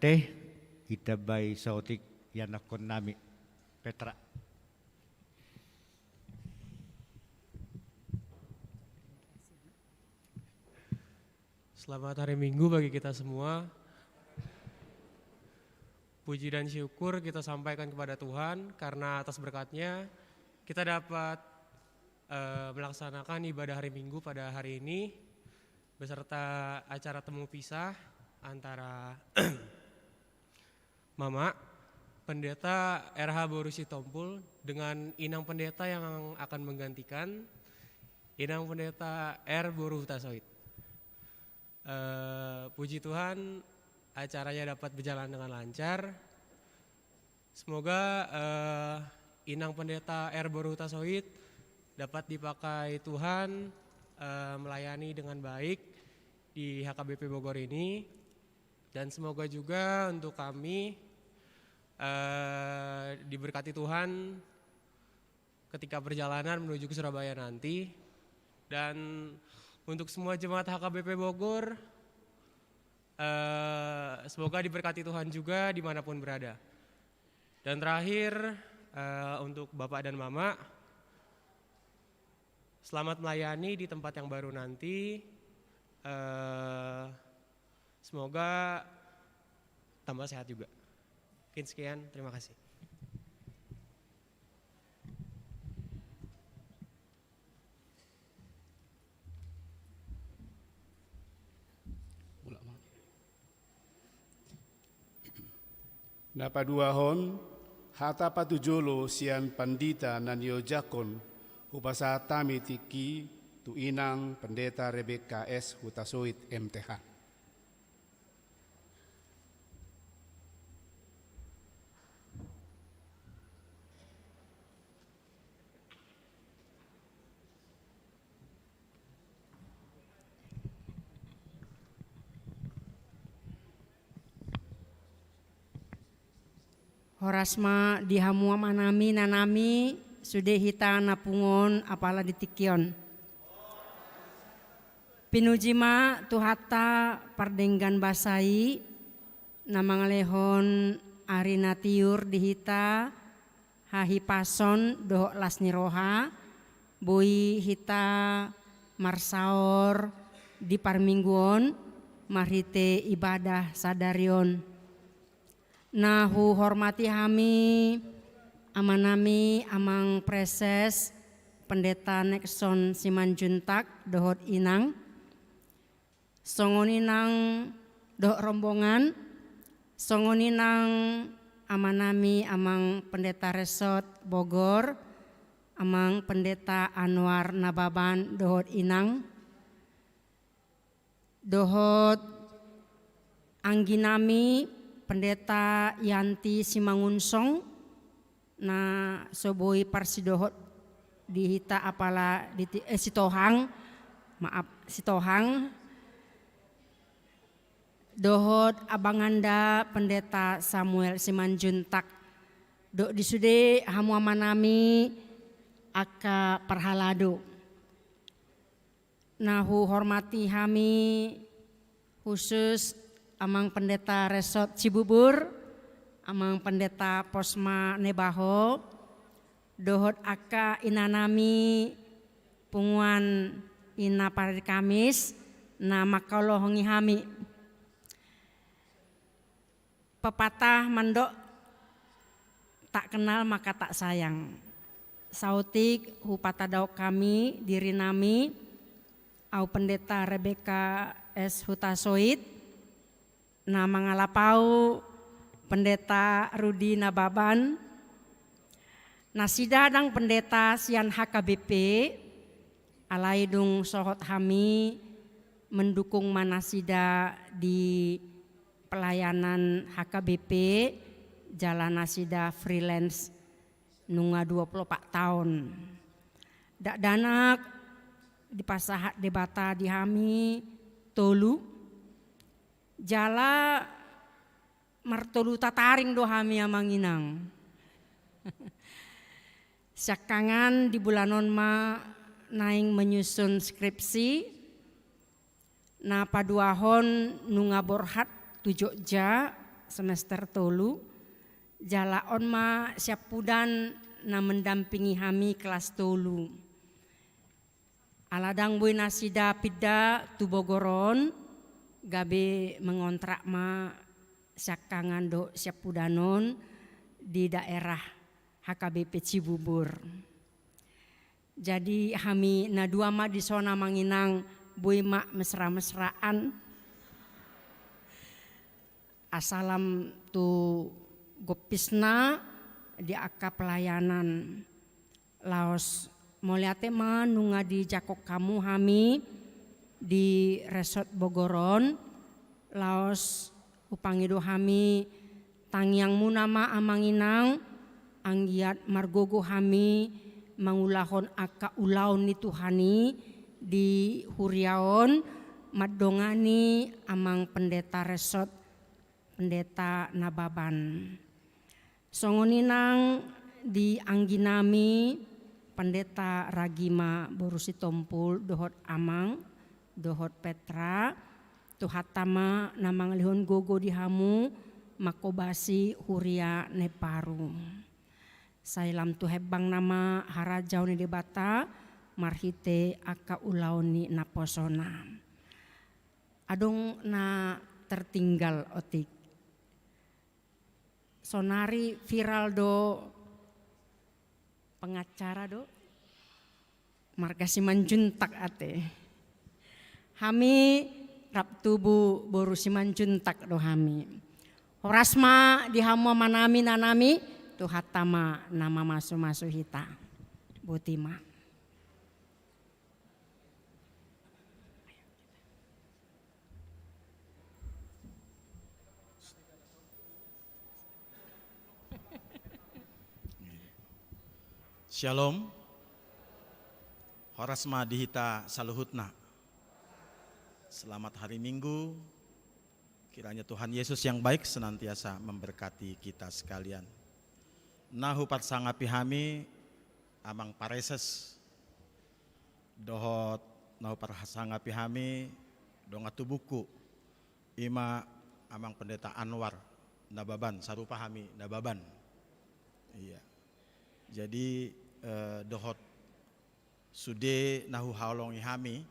Te, ditambai saotik ianakkon nami, Petra. Selamat hari Minggu bagi kita semua. Puji dan syukur kita sampaikan kepada Tuhan karena atas berkat-Nya kita dapat, eh, melaksanakan ibadah hari Minggu pada hari ini beserta acara temu pisah antara Mama Pendeta R H boru Sitompul dengan Inang Pendeta yang akan menggantikan, Inang Pendeta R boru Hutasoit. Eh, puji Tuhan, acaranya dapat berjalan dengan lancar. Semoga, eh, Inang Pendeta R boru Hutasoit dapat dipakai Tuhan, eh, melayani dengan baik di H K B P Bogor ini. Dan semoga juga untuk kami, eh, diberkati Tuhan ketika perjalanan menuju ke Surabaya nanti. Dan untuk semua jemaat H K B P Bogor, eh, semoga diberkati Tuhan juga dimanapun berada. Dan terakhir, eh, untuk Bapak dan Mama, selamat melayani di tempat yang baru nanti. Eh, semoga tambah sehat juga. Mungkin sekian, terima kasih. Na paduahon, hata patujolo sian pandita na niojakhon, hupasahat hami tingki tu Inang Pendeta Rebekka S Hutasoit, M T H. Horas ma di hamu amanami, inanami, sude hita na pungu on apala di tingki on. Pinuji ma Tuhanta pardenggan basa i, na mangalehon ari na tiur di hita, hahipason dohot las ni roha, boi hita marsaor di parmingguon marhite ibadah sadari on. Na huhormati hami amanami amang preses Pendeta Nexon Simanjuntak dohot inang, songon i nang dohot rombongan, songon i nang amanami amang Pendeta Resort Bogor, amang Pendeta Anwar Nababan dohot inang, dohot angginami Pendeta Yanti Simangunsong, na so boi parsidohot di hita apala di ti-, eh, Sitohang, maaf, Sitohang, dohot abanganda Pendeta Samuel Simanjuntak, dohot di sude hamu amanami angka parhalado. Na huhormati hami khusus amang Pendeta Resort Cibubur, amang Pendeta Posma Nebaho, dohot angka inanami punguan Ina Parari Kamis na mangkaholongi hami. Pepatah mandok, tak kenal maka tak sayang. Saotik hupatadahon hami dirinami, au Pendeta Rebekka S Hutasoit, na mangalap au Pendeta Rudi Nababan, nasida ndang pendeta sian H K B P, alai dung sohot hami mendukung ma nasida di pelayanan H K B P, jala nasida freelance nunga dua puluh opat taon. Dakdanak dipasahat Debata di hami tolu, jala martolu tataring do hami amang inang. Siangkangan di bulan on ma naeng menyusun skripsi, na paduahon nunga borhat tu Jogja, semester tolu, jala on ma siampudan na mendampingi hami kelas tolu. Ala ndang boi nasida pinda tu Bogor on, gabe mengontrak ma siangkangan dohot siampudan on di daerah H K B P Cibubur. Jadi hami na dua ma dison, Amang Inang, boi ma mesra-mesraan. Salam tu gompisna di angka pelayanan. Laos mauliate ma nunga dijangkon hamu hami di Resort Bogor on. Laos hupangido hami tangiangmuna ma, Amang Inang, anggiat margogo hami mangulahon angka ulaon ni Tuhan i di huria on, mandongani Amang Pendeta Resort, Pendeta Nababan. Songon i nang di angginami Pendeta Ragima boru Sitompul dohot Amang dohot Petra, Tuhanta ma na mangalehon gogo di hamu manghobasi huria na imbaru. Sai lam tu hembangna ma harajaon ni Debata marhite angka ulaon ni naposona. Adong na tertinggal otik. Sonari viral do pengacara do marga Simanjuntak ate. Hami rap tubu boru Simanjuntak do hami. Horas ma di hamu amanami, inanami, Tuhanta ma na mamasu-masu hita. Boti ma. Shalom. Horas ma di hita saluhutna. Selamat hari Minggu. Kiranya Tuhan Yesus yang baik senantiasa memberkati kita sekalian. Na huparsangapi hami Amang Pareses, dohot na huparsangapi hami dongan tubungku, ima Amang Pendeta Anwar Nababan, sarupa hami Nababan. Iya. Jadi, eh, dohot sude na huhaholongi hami,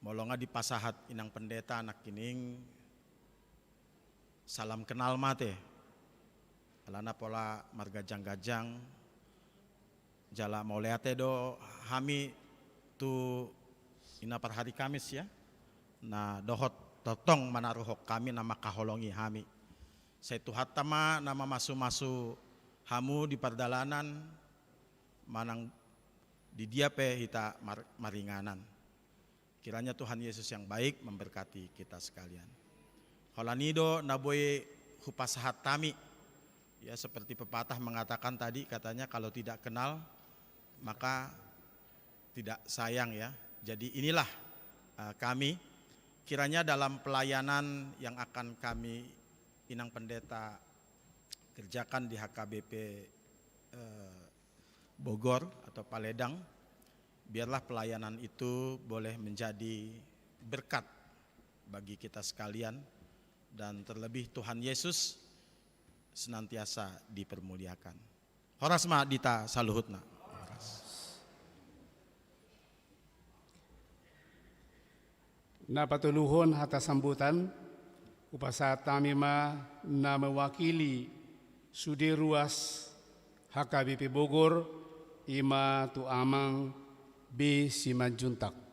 molo nga dipasahat Inang Pendeta nangkining, salam kenal ma ate. Alana pola marganjang-ganjang, jala mauliate do hami tu ina parhari Kamis ya, na dohot tongtong manaruhon hami na mangkaholongi hami. Sai Tuhanta ma na mamasu-masu hamu di pardalanan, manang di dia pe hita mar-, maringanan. Kiranya Tuhan Yesus yang baik memberkati kita sekalian. Holan i do na boi hupasahat hami. Ya, seperti pepatah mengatakan tadi, katanya kalau tidak kenal, maka tidak sayang, ya. Jadi inilah, eh, kami. Kiranya dalam pelayanan yang akan kami, Inang Pendeta, kerjakan di H K B P, eh, Bogor atau Paledang, biarlah pelayanan itu boleh menjadi berkat bagi kita sekalian, dan terlebih Tuhan Yesus senantiasa dipermuliakan. Horas ma di hita saluhutna. Horas. Na patoluhon hata sambutan, hupasahat hami ma na mewakili sude ruas H K B P Bogor, ima tu Amang B Simanjuntak.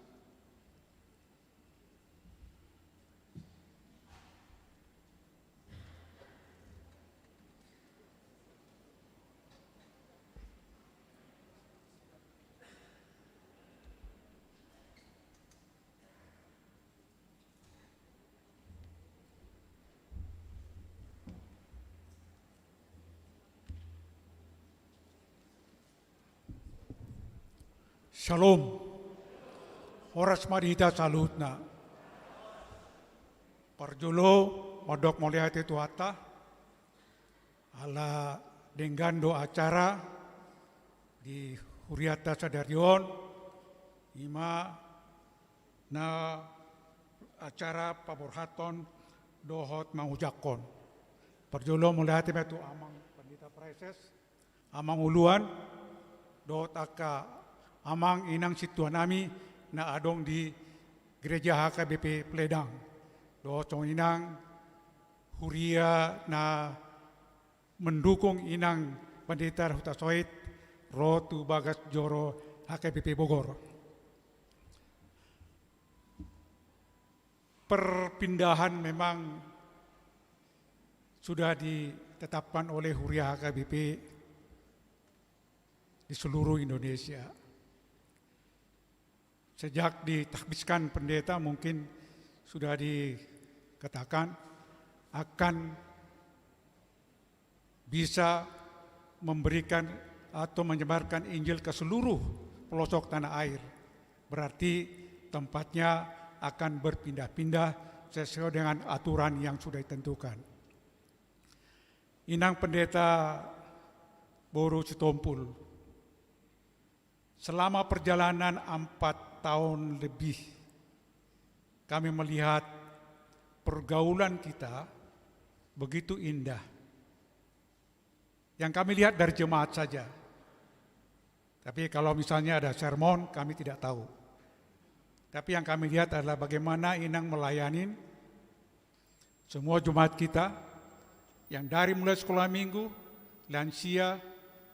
Shalom. Horas ma di hita saluhutna. Parjolo, mandok mauliate tu Tuhanta, ala denggan do acara di hurianta sadari on, ima na acara paborhathon dohot mangujangkon. Parjolo mauliate ma tu amang Pandita Praeses, amang uluan, dohot angka amang inang sintua nami na adong di Gereja H K B P Pledang, dohot songon i nang huria na mendukung inang Pandita Hutasoit ro tu bagas joro H K B P Bogor. Perpindahan memang sudah ditetapkan oleh huria H K B P di seluruh Indonesia. Sejak ditakbiskan pendeta, mungkin sudah dikatakan akan bisa memberikan atau menyebarkan Injil ke seluruh pelosok tanah air. Berarti tempatnya akan berpindah-pindah sesuai dengan aturan yang sudah ditentukan. Inang Pendeta Boru Sitompul, selama perjalanan empat tahun lebih, kami melihat pergaulan kita begitu indah. Yang kami lihat dari jemaat saja. Tapi kalau misalnya ada sermon, kami tidak tahu. Tapi yang kami lihat adalah bagaimana inang melayani semua jemaat kita, yang dari mulai sekolah minggu, lansia,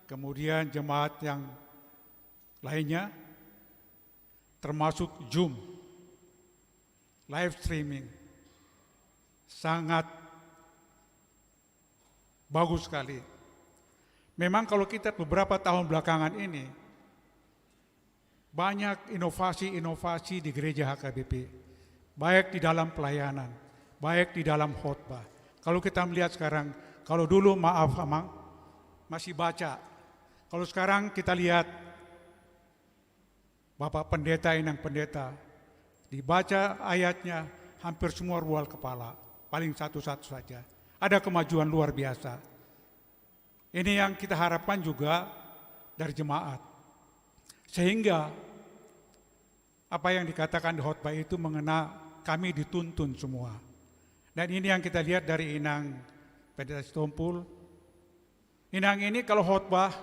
kemudian jemaat yang lainnya, termasuk Zoom, live streaming. Sangat bagus sekali. Memang kalau kita beberapa tahun belakangan ini, banyak inovasi-inovasi di gereja H K B P, baik di dalam pelayanan, baik di dalam khotbah. Kalau kita melihat sekarang, kalau dulu, maaf amang, masih baca. Kalau sekarang kita lihat Bapak Pendeta, Inang Pendeta, dibaca ayatnya hampir semua rual kepala, paling satu-satu saja. Ada kemajuan luar biasa. Ini yang kita harapkan juga dari jemaat. Sehingga apa yang dikatakan di khotbah itu mengena kami, dituntun semua. Dan ini yang kita lihat dari Inang Pendeta Sitompul. Inang ini kalau khotbah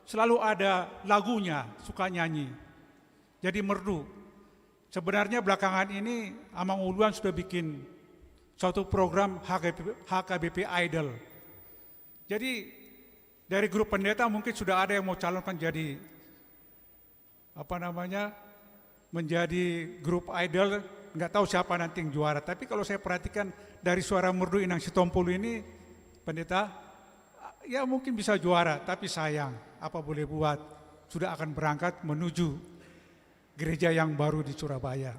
selalu ada lagunya, suka nyanyi. Jadi merdu. Sebenarnya belakangan ini Amang Uluan sudah bikin suatu program H K B P, H K B P Idol. Jadi dari grup pendeta mungkin sudah ada yang mau calonkan jadi, apa namanya, menjadi grup idol, nggak tahu siapa nanti yang juara. Tapi kalau saya perhatikan dari suara merdu Inang Sitompul ini, Pendeta, ya mungkin bisa juara, tapi sayang, apa boleh buat, sudah akan berangkat menuju gereja yang baru di Surabaya.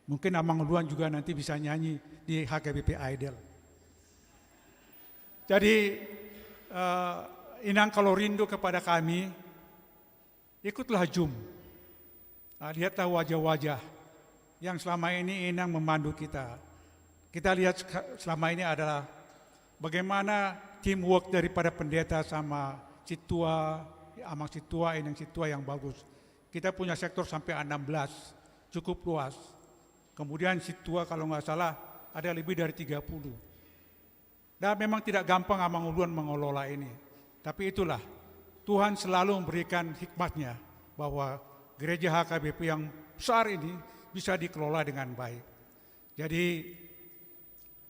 Mungkin Amang Uluan juga nanti bisa nyanyi di H K B P Idol. Jadi, eh, Inang kalau rindu kepada kami, ikutlah Zoom. Nah, lihatlah wajah-wajah yang selama ini Inang memandu kita. Kita lihat seka-, selama ini adalah bagaimana teamwork daripada pendeta sama sintua, amang sintua, inang sintua yang bagus. Kita punya sektor sampai enam belas, cukup luas. Kemudian sintua kalau nggak salah ada lebih dari tiga puluh. Dan memang tidak gampang Amang Uluan mengelola ini. Tapi itulah, Tuhan selalu memberikan hikmatnya bahwa gereja H K B P yang besar ini bisa dikelola dengan baik. Jadi,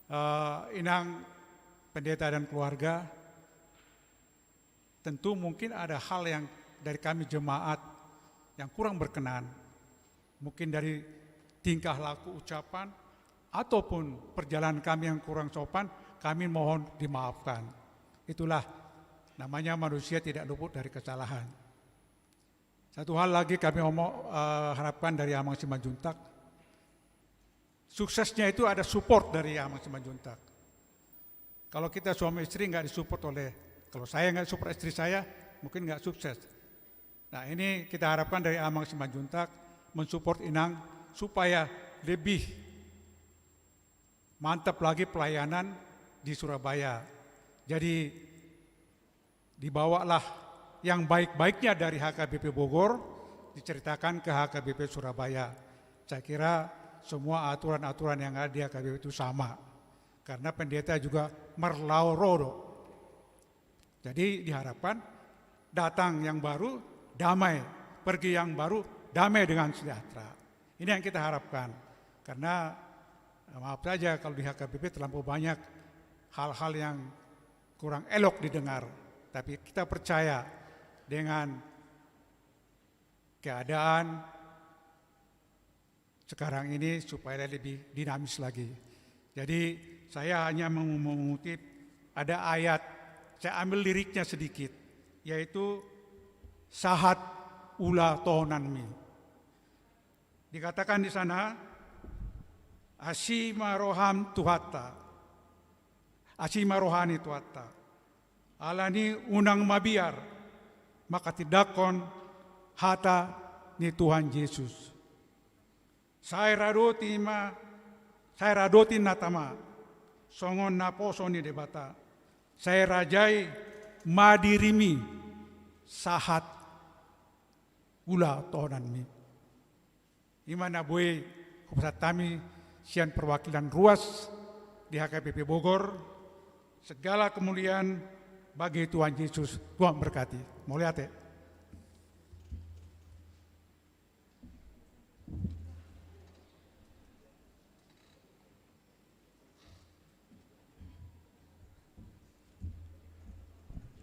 eh, Inang Pendeta dan keluarga, tentu mungkin ada hal yang dari kami jemaat yang kurang berkenan. Mungkin dari tingkah laku, ucapan, ataupun perjalanan kami yang kurang sopan, kami mohon dimaafkan. Itulah namanya manusia tidak luput dari kesalahan. Satu hal lagi kami omong, eh, harapkan dari Amang Simanjuntak. Suksesnya itu ada support dari Amang Simanjuntak. Kalau kita suami istri nggak disupport oleh, kalau saya nggak support istri saya, mungkin nggak sukses. Nah, ini kita harapkan dari Amang Simanjuntak mensupport Inang supaya lebih mantap lagi pelayanan di Surabaya. Jadi, dibawalah yang baik-baiknya dari H K B P Bogor, diceritakan ke H K B P Surabaya. Saya kira semua aturan-aturan yang ada di H K B P itu sama. Karena pendeta juga marlaho ro do. Jadi diharapkan datang yang baru damai, pergi yang baru damai dengan sejahtera. Ini yang kita harapkan. Karena, eh, maaf saja kalau di H K B P terlampau banyak hal-hal yang kurang elok didengar. Tapi kita percaya dengan keadaan sekarang ini supaya lebih dinamis lagi. Jadi saya hanya meng-, mengutip, ada ayat, saya ambil liriknya sedikit, yaitu sahat ulaonanmi. Dikatakan di sana, asi ma roham Tuhanta, asi ma roha ni Tuhanta. Alani unang mabiar manghatindanghon hata ni Tuhan Jesus. Sai radoti ma, sai radoti na tama, songon naposo ni Debata. Sai rajai ma dirimi sahat ulaonanmi. I ma na boi hupasahat hami sian perwakilan ruas di H K B P Bogor. Segala kemuliaan bagi Tuhan Yesus. Tuhan berkati. Mauliate.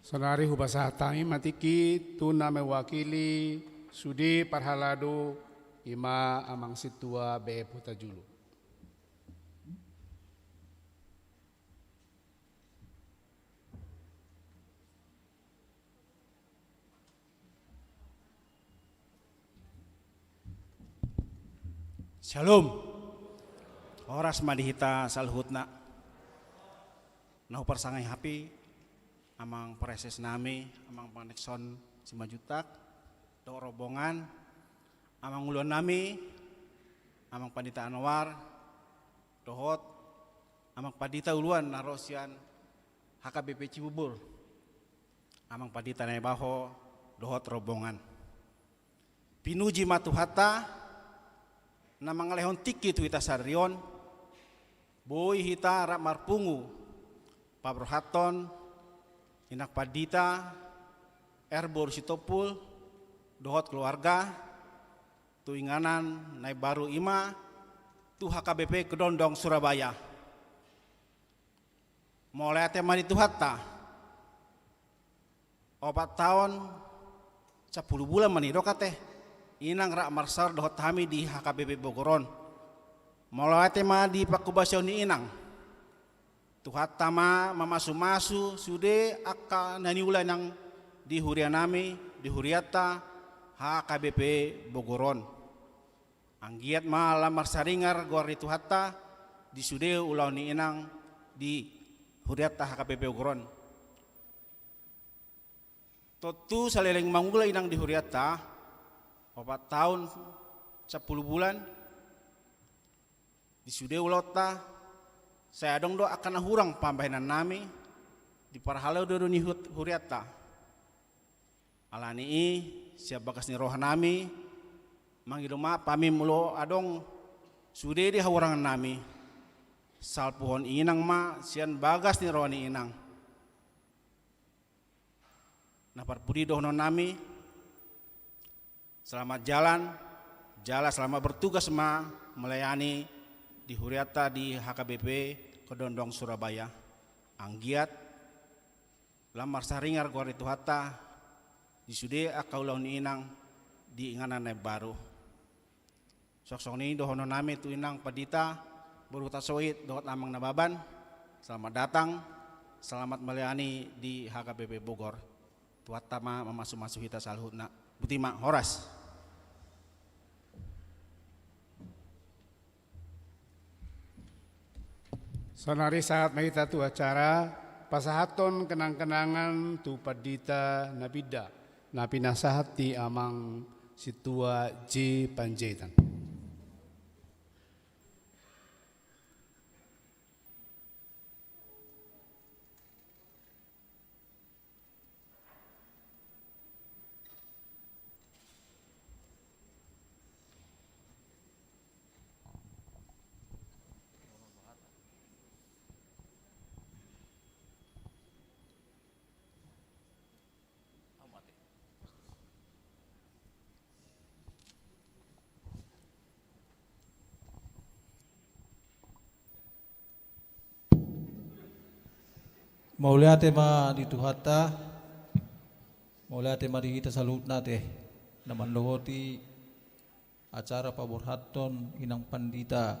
Saonari hupasahat hami ma tingki tu na mewakili sude parhalado, i ma Amang Sintua B F Hutajulu. Syalom. Horas ma di hita saluhutna. Na huparsangapi Amang Praeses nami, Amang Panekson Simanjuntak, dohot rombongan, Amang Uluan nami, Amang Pandita Anwar, dohot Amang Pandita Uluan na ro sian H K B P Cibubur, Amang Pandita Naibaho, dohot rombongan. Pinuji ma Tuhanta, na mangalehon tingki tu hita sadari on, boi hita rap marpungu, paborhathon, Inang Pandita, R boru Sitompul, dohot keluarga, tu inganan na imbaru i ma, tu H K B P Kedondong Surabaya. Mauliate ma di Tuhanta. Opat taon sampulu bulan ma nidok ate, Inang rap marsaor dohot hami di H K B P Bogor on. Mauliate ma di panghobasion ni Inang. Tuhanta ma mamasumasu sude angka na niula Inang di huria nami, di hurianta H K B P Bogor on. Anggiat ma lam marsaringar goar ni Tuhanta di sude ulaon ni Inang di hurianta H K B P Bogor on. Tontu saleleng mangula Inang di hurianta, opat taon sampulu bulan, di sude ulaonta, sai adong do angka na hurang pambahenan nami, di parhalado ni hut-, hurianta. Alani i, sian bagas ni roha nami, mangido maaf hami molo adong sude di hahurangan nami. Salpuhon Inang ma sian bagas ni roha ni Inang. Na parpudi dohonon nami, selamat jalan, jala selamat bertugas ma melayani di hurianta di H K B P Kedondong Surabaya. Anggiat lam marsaringar goar ni Tuhanta di sude angka ulaon ni Inang di inganan na imbaru. Songon i dohonon nami tu Inang Pandita, boru Hutasoit dohot Amang Nababan, selamat datang, selamat melayani di H K B P Bogor. Tuhanta ma mamasumasu hita saluhutna. Boti ma, horas. Saonari sahat ma hita tu acara pasahathon kenang-kenangan tu pandita na pinda, na pinasahat di Amang Sintua J Panjaitan. Mauliate ma di Tuhanta, mauliate ma di hita saluhutna ate, na mandohoti acara paborhathon Inang Pandita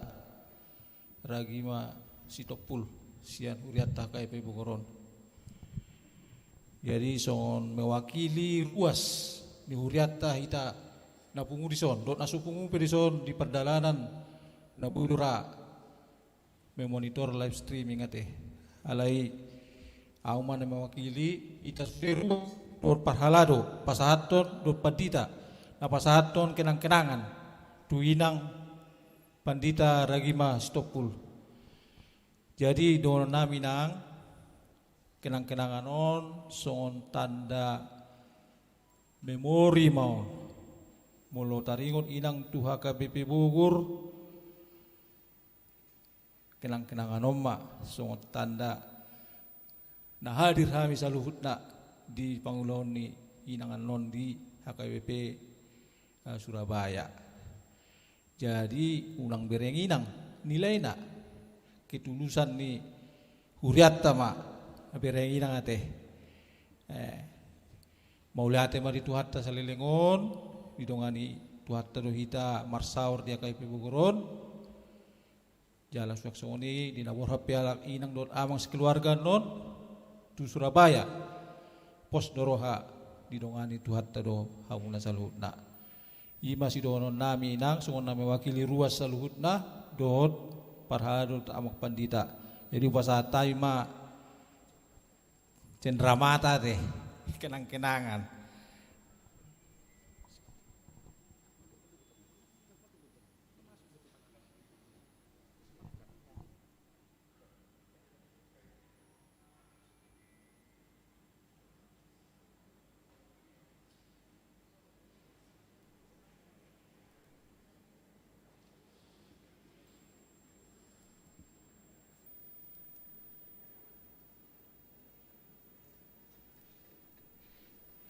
Ragima Sitompul sian hurianta H K B P Bogor on. Jadi songon mewakili ruas ni hurianta hita na pungu dison dohot na so pungu pe dison di pardalanan na boi do ra memonitor live streaming ate. Alai ahu ma na mewakili hita sude ruas dohot parhalado pasahathon dohot pandita na pasahathon kenang-kenangan tu Inang Pandita Ragima Sitompul. Jadi dohonon nami nang, kenang-kenangan on songon tanda memori ma on. Molo taringot Inang tu H K B P Bogor, kenang-kenangan on ma songon tanda na hadir hami saluhutna di pangulaon ni Inang annon di H K B P, eh, Surabaya. Jadi unang bereng Inang nilaina, ketulusan ni hurianta ma bereng Inang ate. Eh, mauliate ma di Tuhanta saleleng on, didongani Tuhanta do hita marsaor di H K B P Bogor on. Jala suang songon i di na borhat pe halak inang dohot amang sekeluarga annon tu Surabaya. Pos do roha, didongani Tuhanta do hamuna saluhutna. I ma sidohonon nami nang songon na mewakili ruas saluhutna dohot parhalado dohot amang pandita. Jadi hupasahat hami ma cenderamata ate, kenang-kenangan.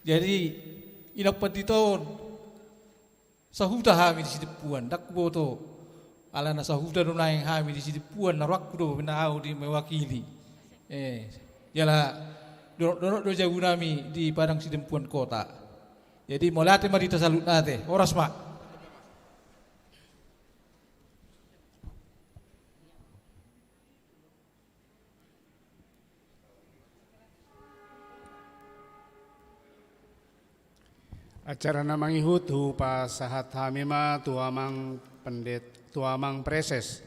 Jadi, Inang Pandita on, sahuta hami di Sidempuan, ndang huboto. Alana sahuta do naeng hami di Sidempuan, na rohangku do, na ahu di mewakili. Eh, jala donok-donok do jabu nami di Padang Sidempuan Kota. Jadi, mauliate ma di hita saluhutna ate, horas ma. Acara na mangihut hupasahat hami ma tu amang pendet-, tu amang preses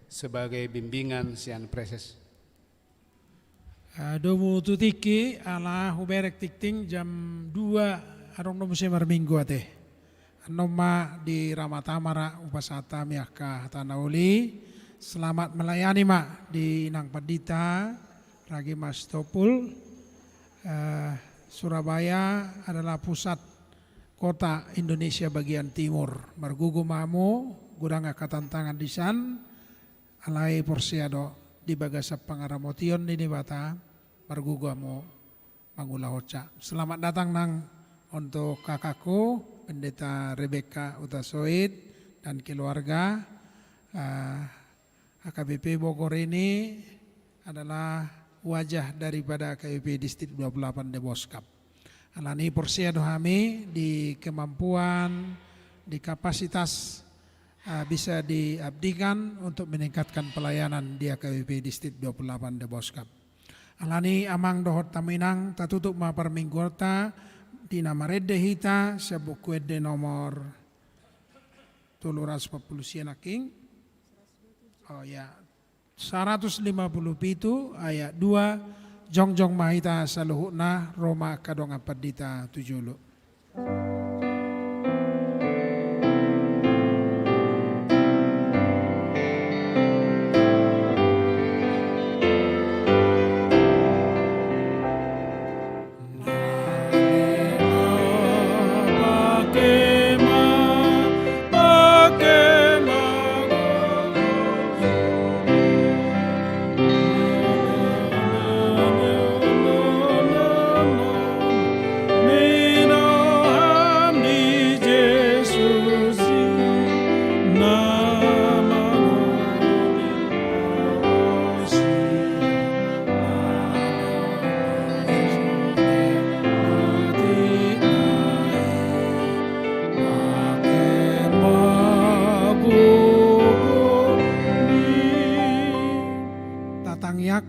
sebagai bimbingan sian preses. Ah, domu tu tingki, ala hubereng tingting jam dua, adong do muse marminggu ate. Annon ma di Rama Tama ra hupasahat hami angka hata na uli. Selamat melayani ma di Inang Pandita Ragima Sitompul. Eh, Surabaya adalah pusat kota Indonesia bagian timur. Margogo ma hamu, godang angka tantangan di san, alai porsea do di bagasan pangaramotion ni Debata, margogo hamu mangulahonsa. Selamat datang nang untuk kakakku, Pendeta Rebecca Hutasoit dan keluarga. Ah, H K B P Bogor ini adalah wajah daripada H K B P Distrik dua puluh delapan Deboskap. Alani porsea do hami di kemampuan, di kapasitas, ah, bisa diabdikan untuk meningkatkan pelayanan di H K B P Distrik dua puluh delapan Deboskap. Alani amang dohot hamu inang, tatutup ma parmingguonta di na marende hita sian Buku Ende nomor tolu ratus opat pulu sia nangkin. Oh ya, saratus lima pulu pitu ayat dua, jongjong ma hita saluhutna, ro ma angka dongan pandita tu jolo.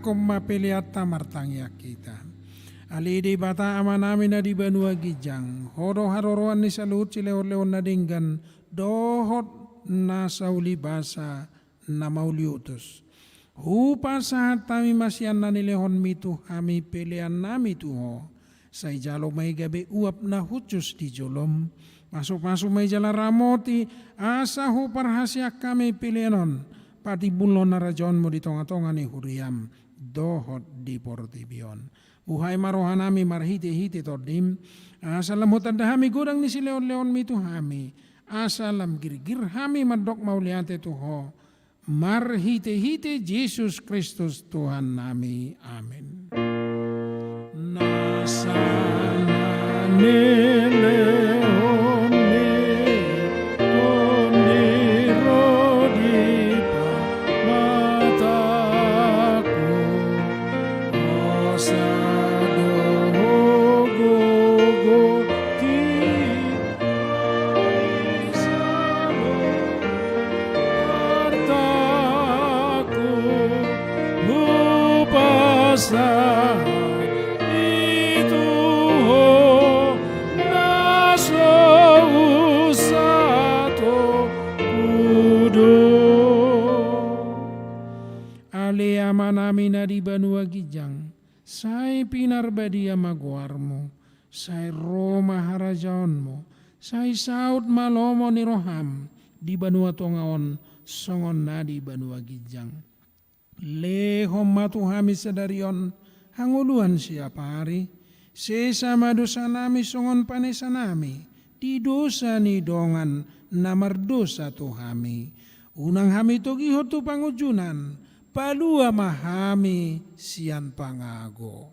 Pasahathon ma peleanta martangiang hita. Ale Debata Amanami na di banua ginjang, Ho do haroroan ni saluhut silehonlehon na denggan, dohot na sauli basa na mauliutus. Hupasahat hami ma sian na nilehonMi tu hami peleannami tu Ho. Sai jalo ma i gabe uap na hushus di joloM. Pasupasu ma i jala ramoti, asa huparhaseang hami pelean on patimbulhon harajaonMu di tongatonga ni huriaM dohot di portibi on. Buhai ma rohanami marhitehite TondiM, asa lam hutanda hami godang ni silehonlehonMi tu hami, asa lam girgir hami mandok mauliate tu Ho, marhitehite Jesus Kristus Tuhannami. Amen. Nasa na nilehonMi, Tondi ro di pamatangku, hosa do Ho gogo di Ale Amanami na di banua ginjang, sai pinarbadia ma goarMu, sai ro ma harajaonMu, sai saut ma lomo ni rohaM di banua tonga on songon na di banua ginjang. Lehon ma tu hami sadari on hangoluan siapari, sesa ma dosanami songon panesanami di dosa ni dongan na mardosa tu hami. Unang hami togihon tu pangunjunan, palua ma hami sian pangago.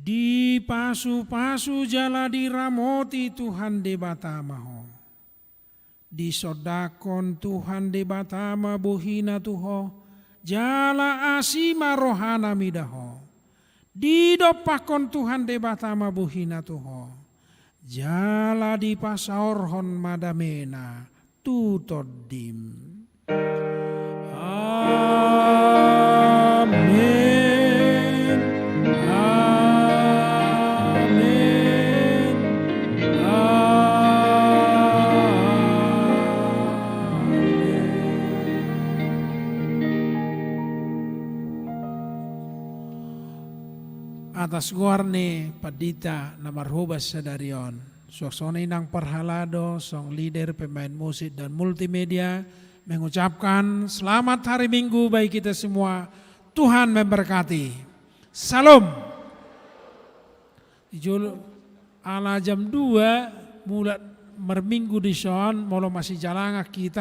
Dipasupasu jala diramoti Tuhan Debata ma ho. Disondangkon Tuhan Debata ma bohiNa tu ho, jala asi ma rohaNa mida ho. Didompakkon Tuhan Debata ma bohiNa tu ho, jala dipasaorhon ma dameNa tu tondim. Amen. Amen. Amen. Atas goar ni pandita na marhobas sadari on, suang songon i nang parhalado, song leader, pemain musik, dan multimedia, mengucapkan selamat hari Minggu bagi kita semua. Tuhan memberkati. Shalom. Jolo, ala jam dua mulak marminggu dison, molo masijalangan hita.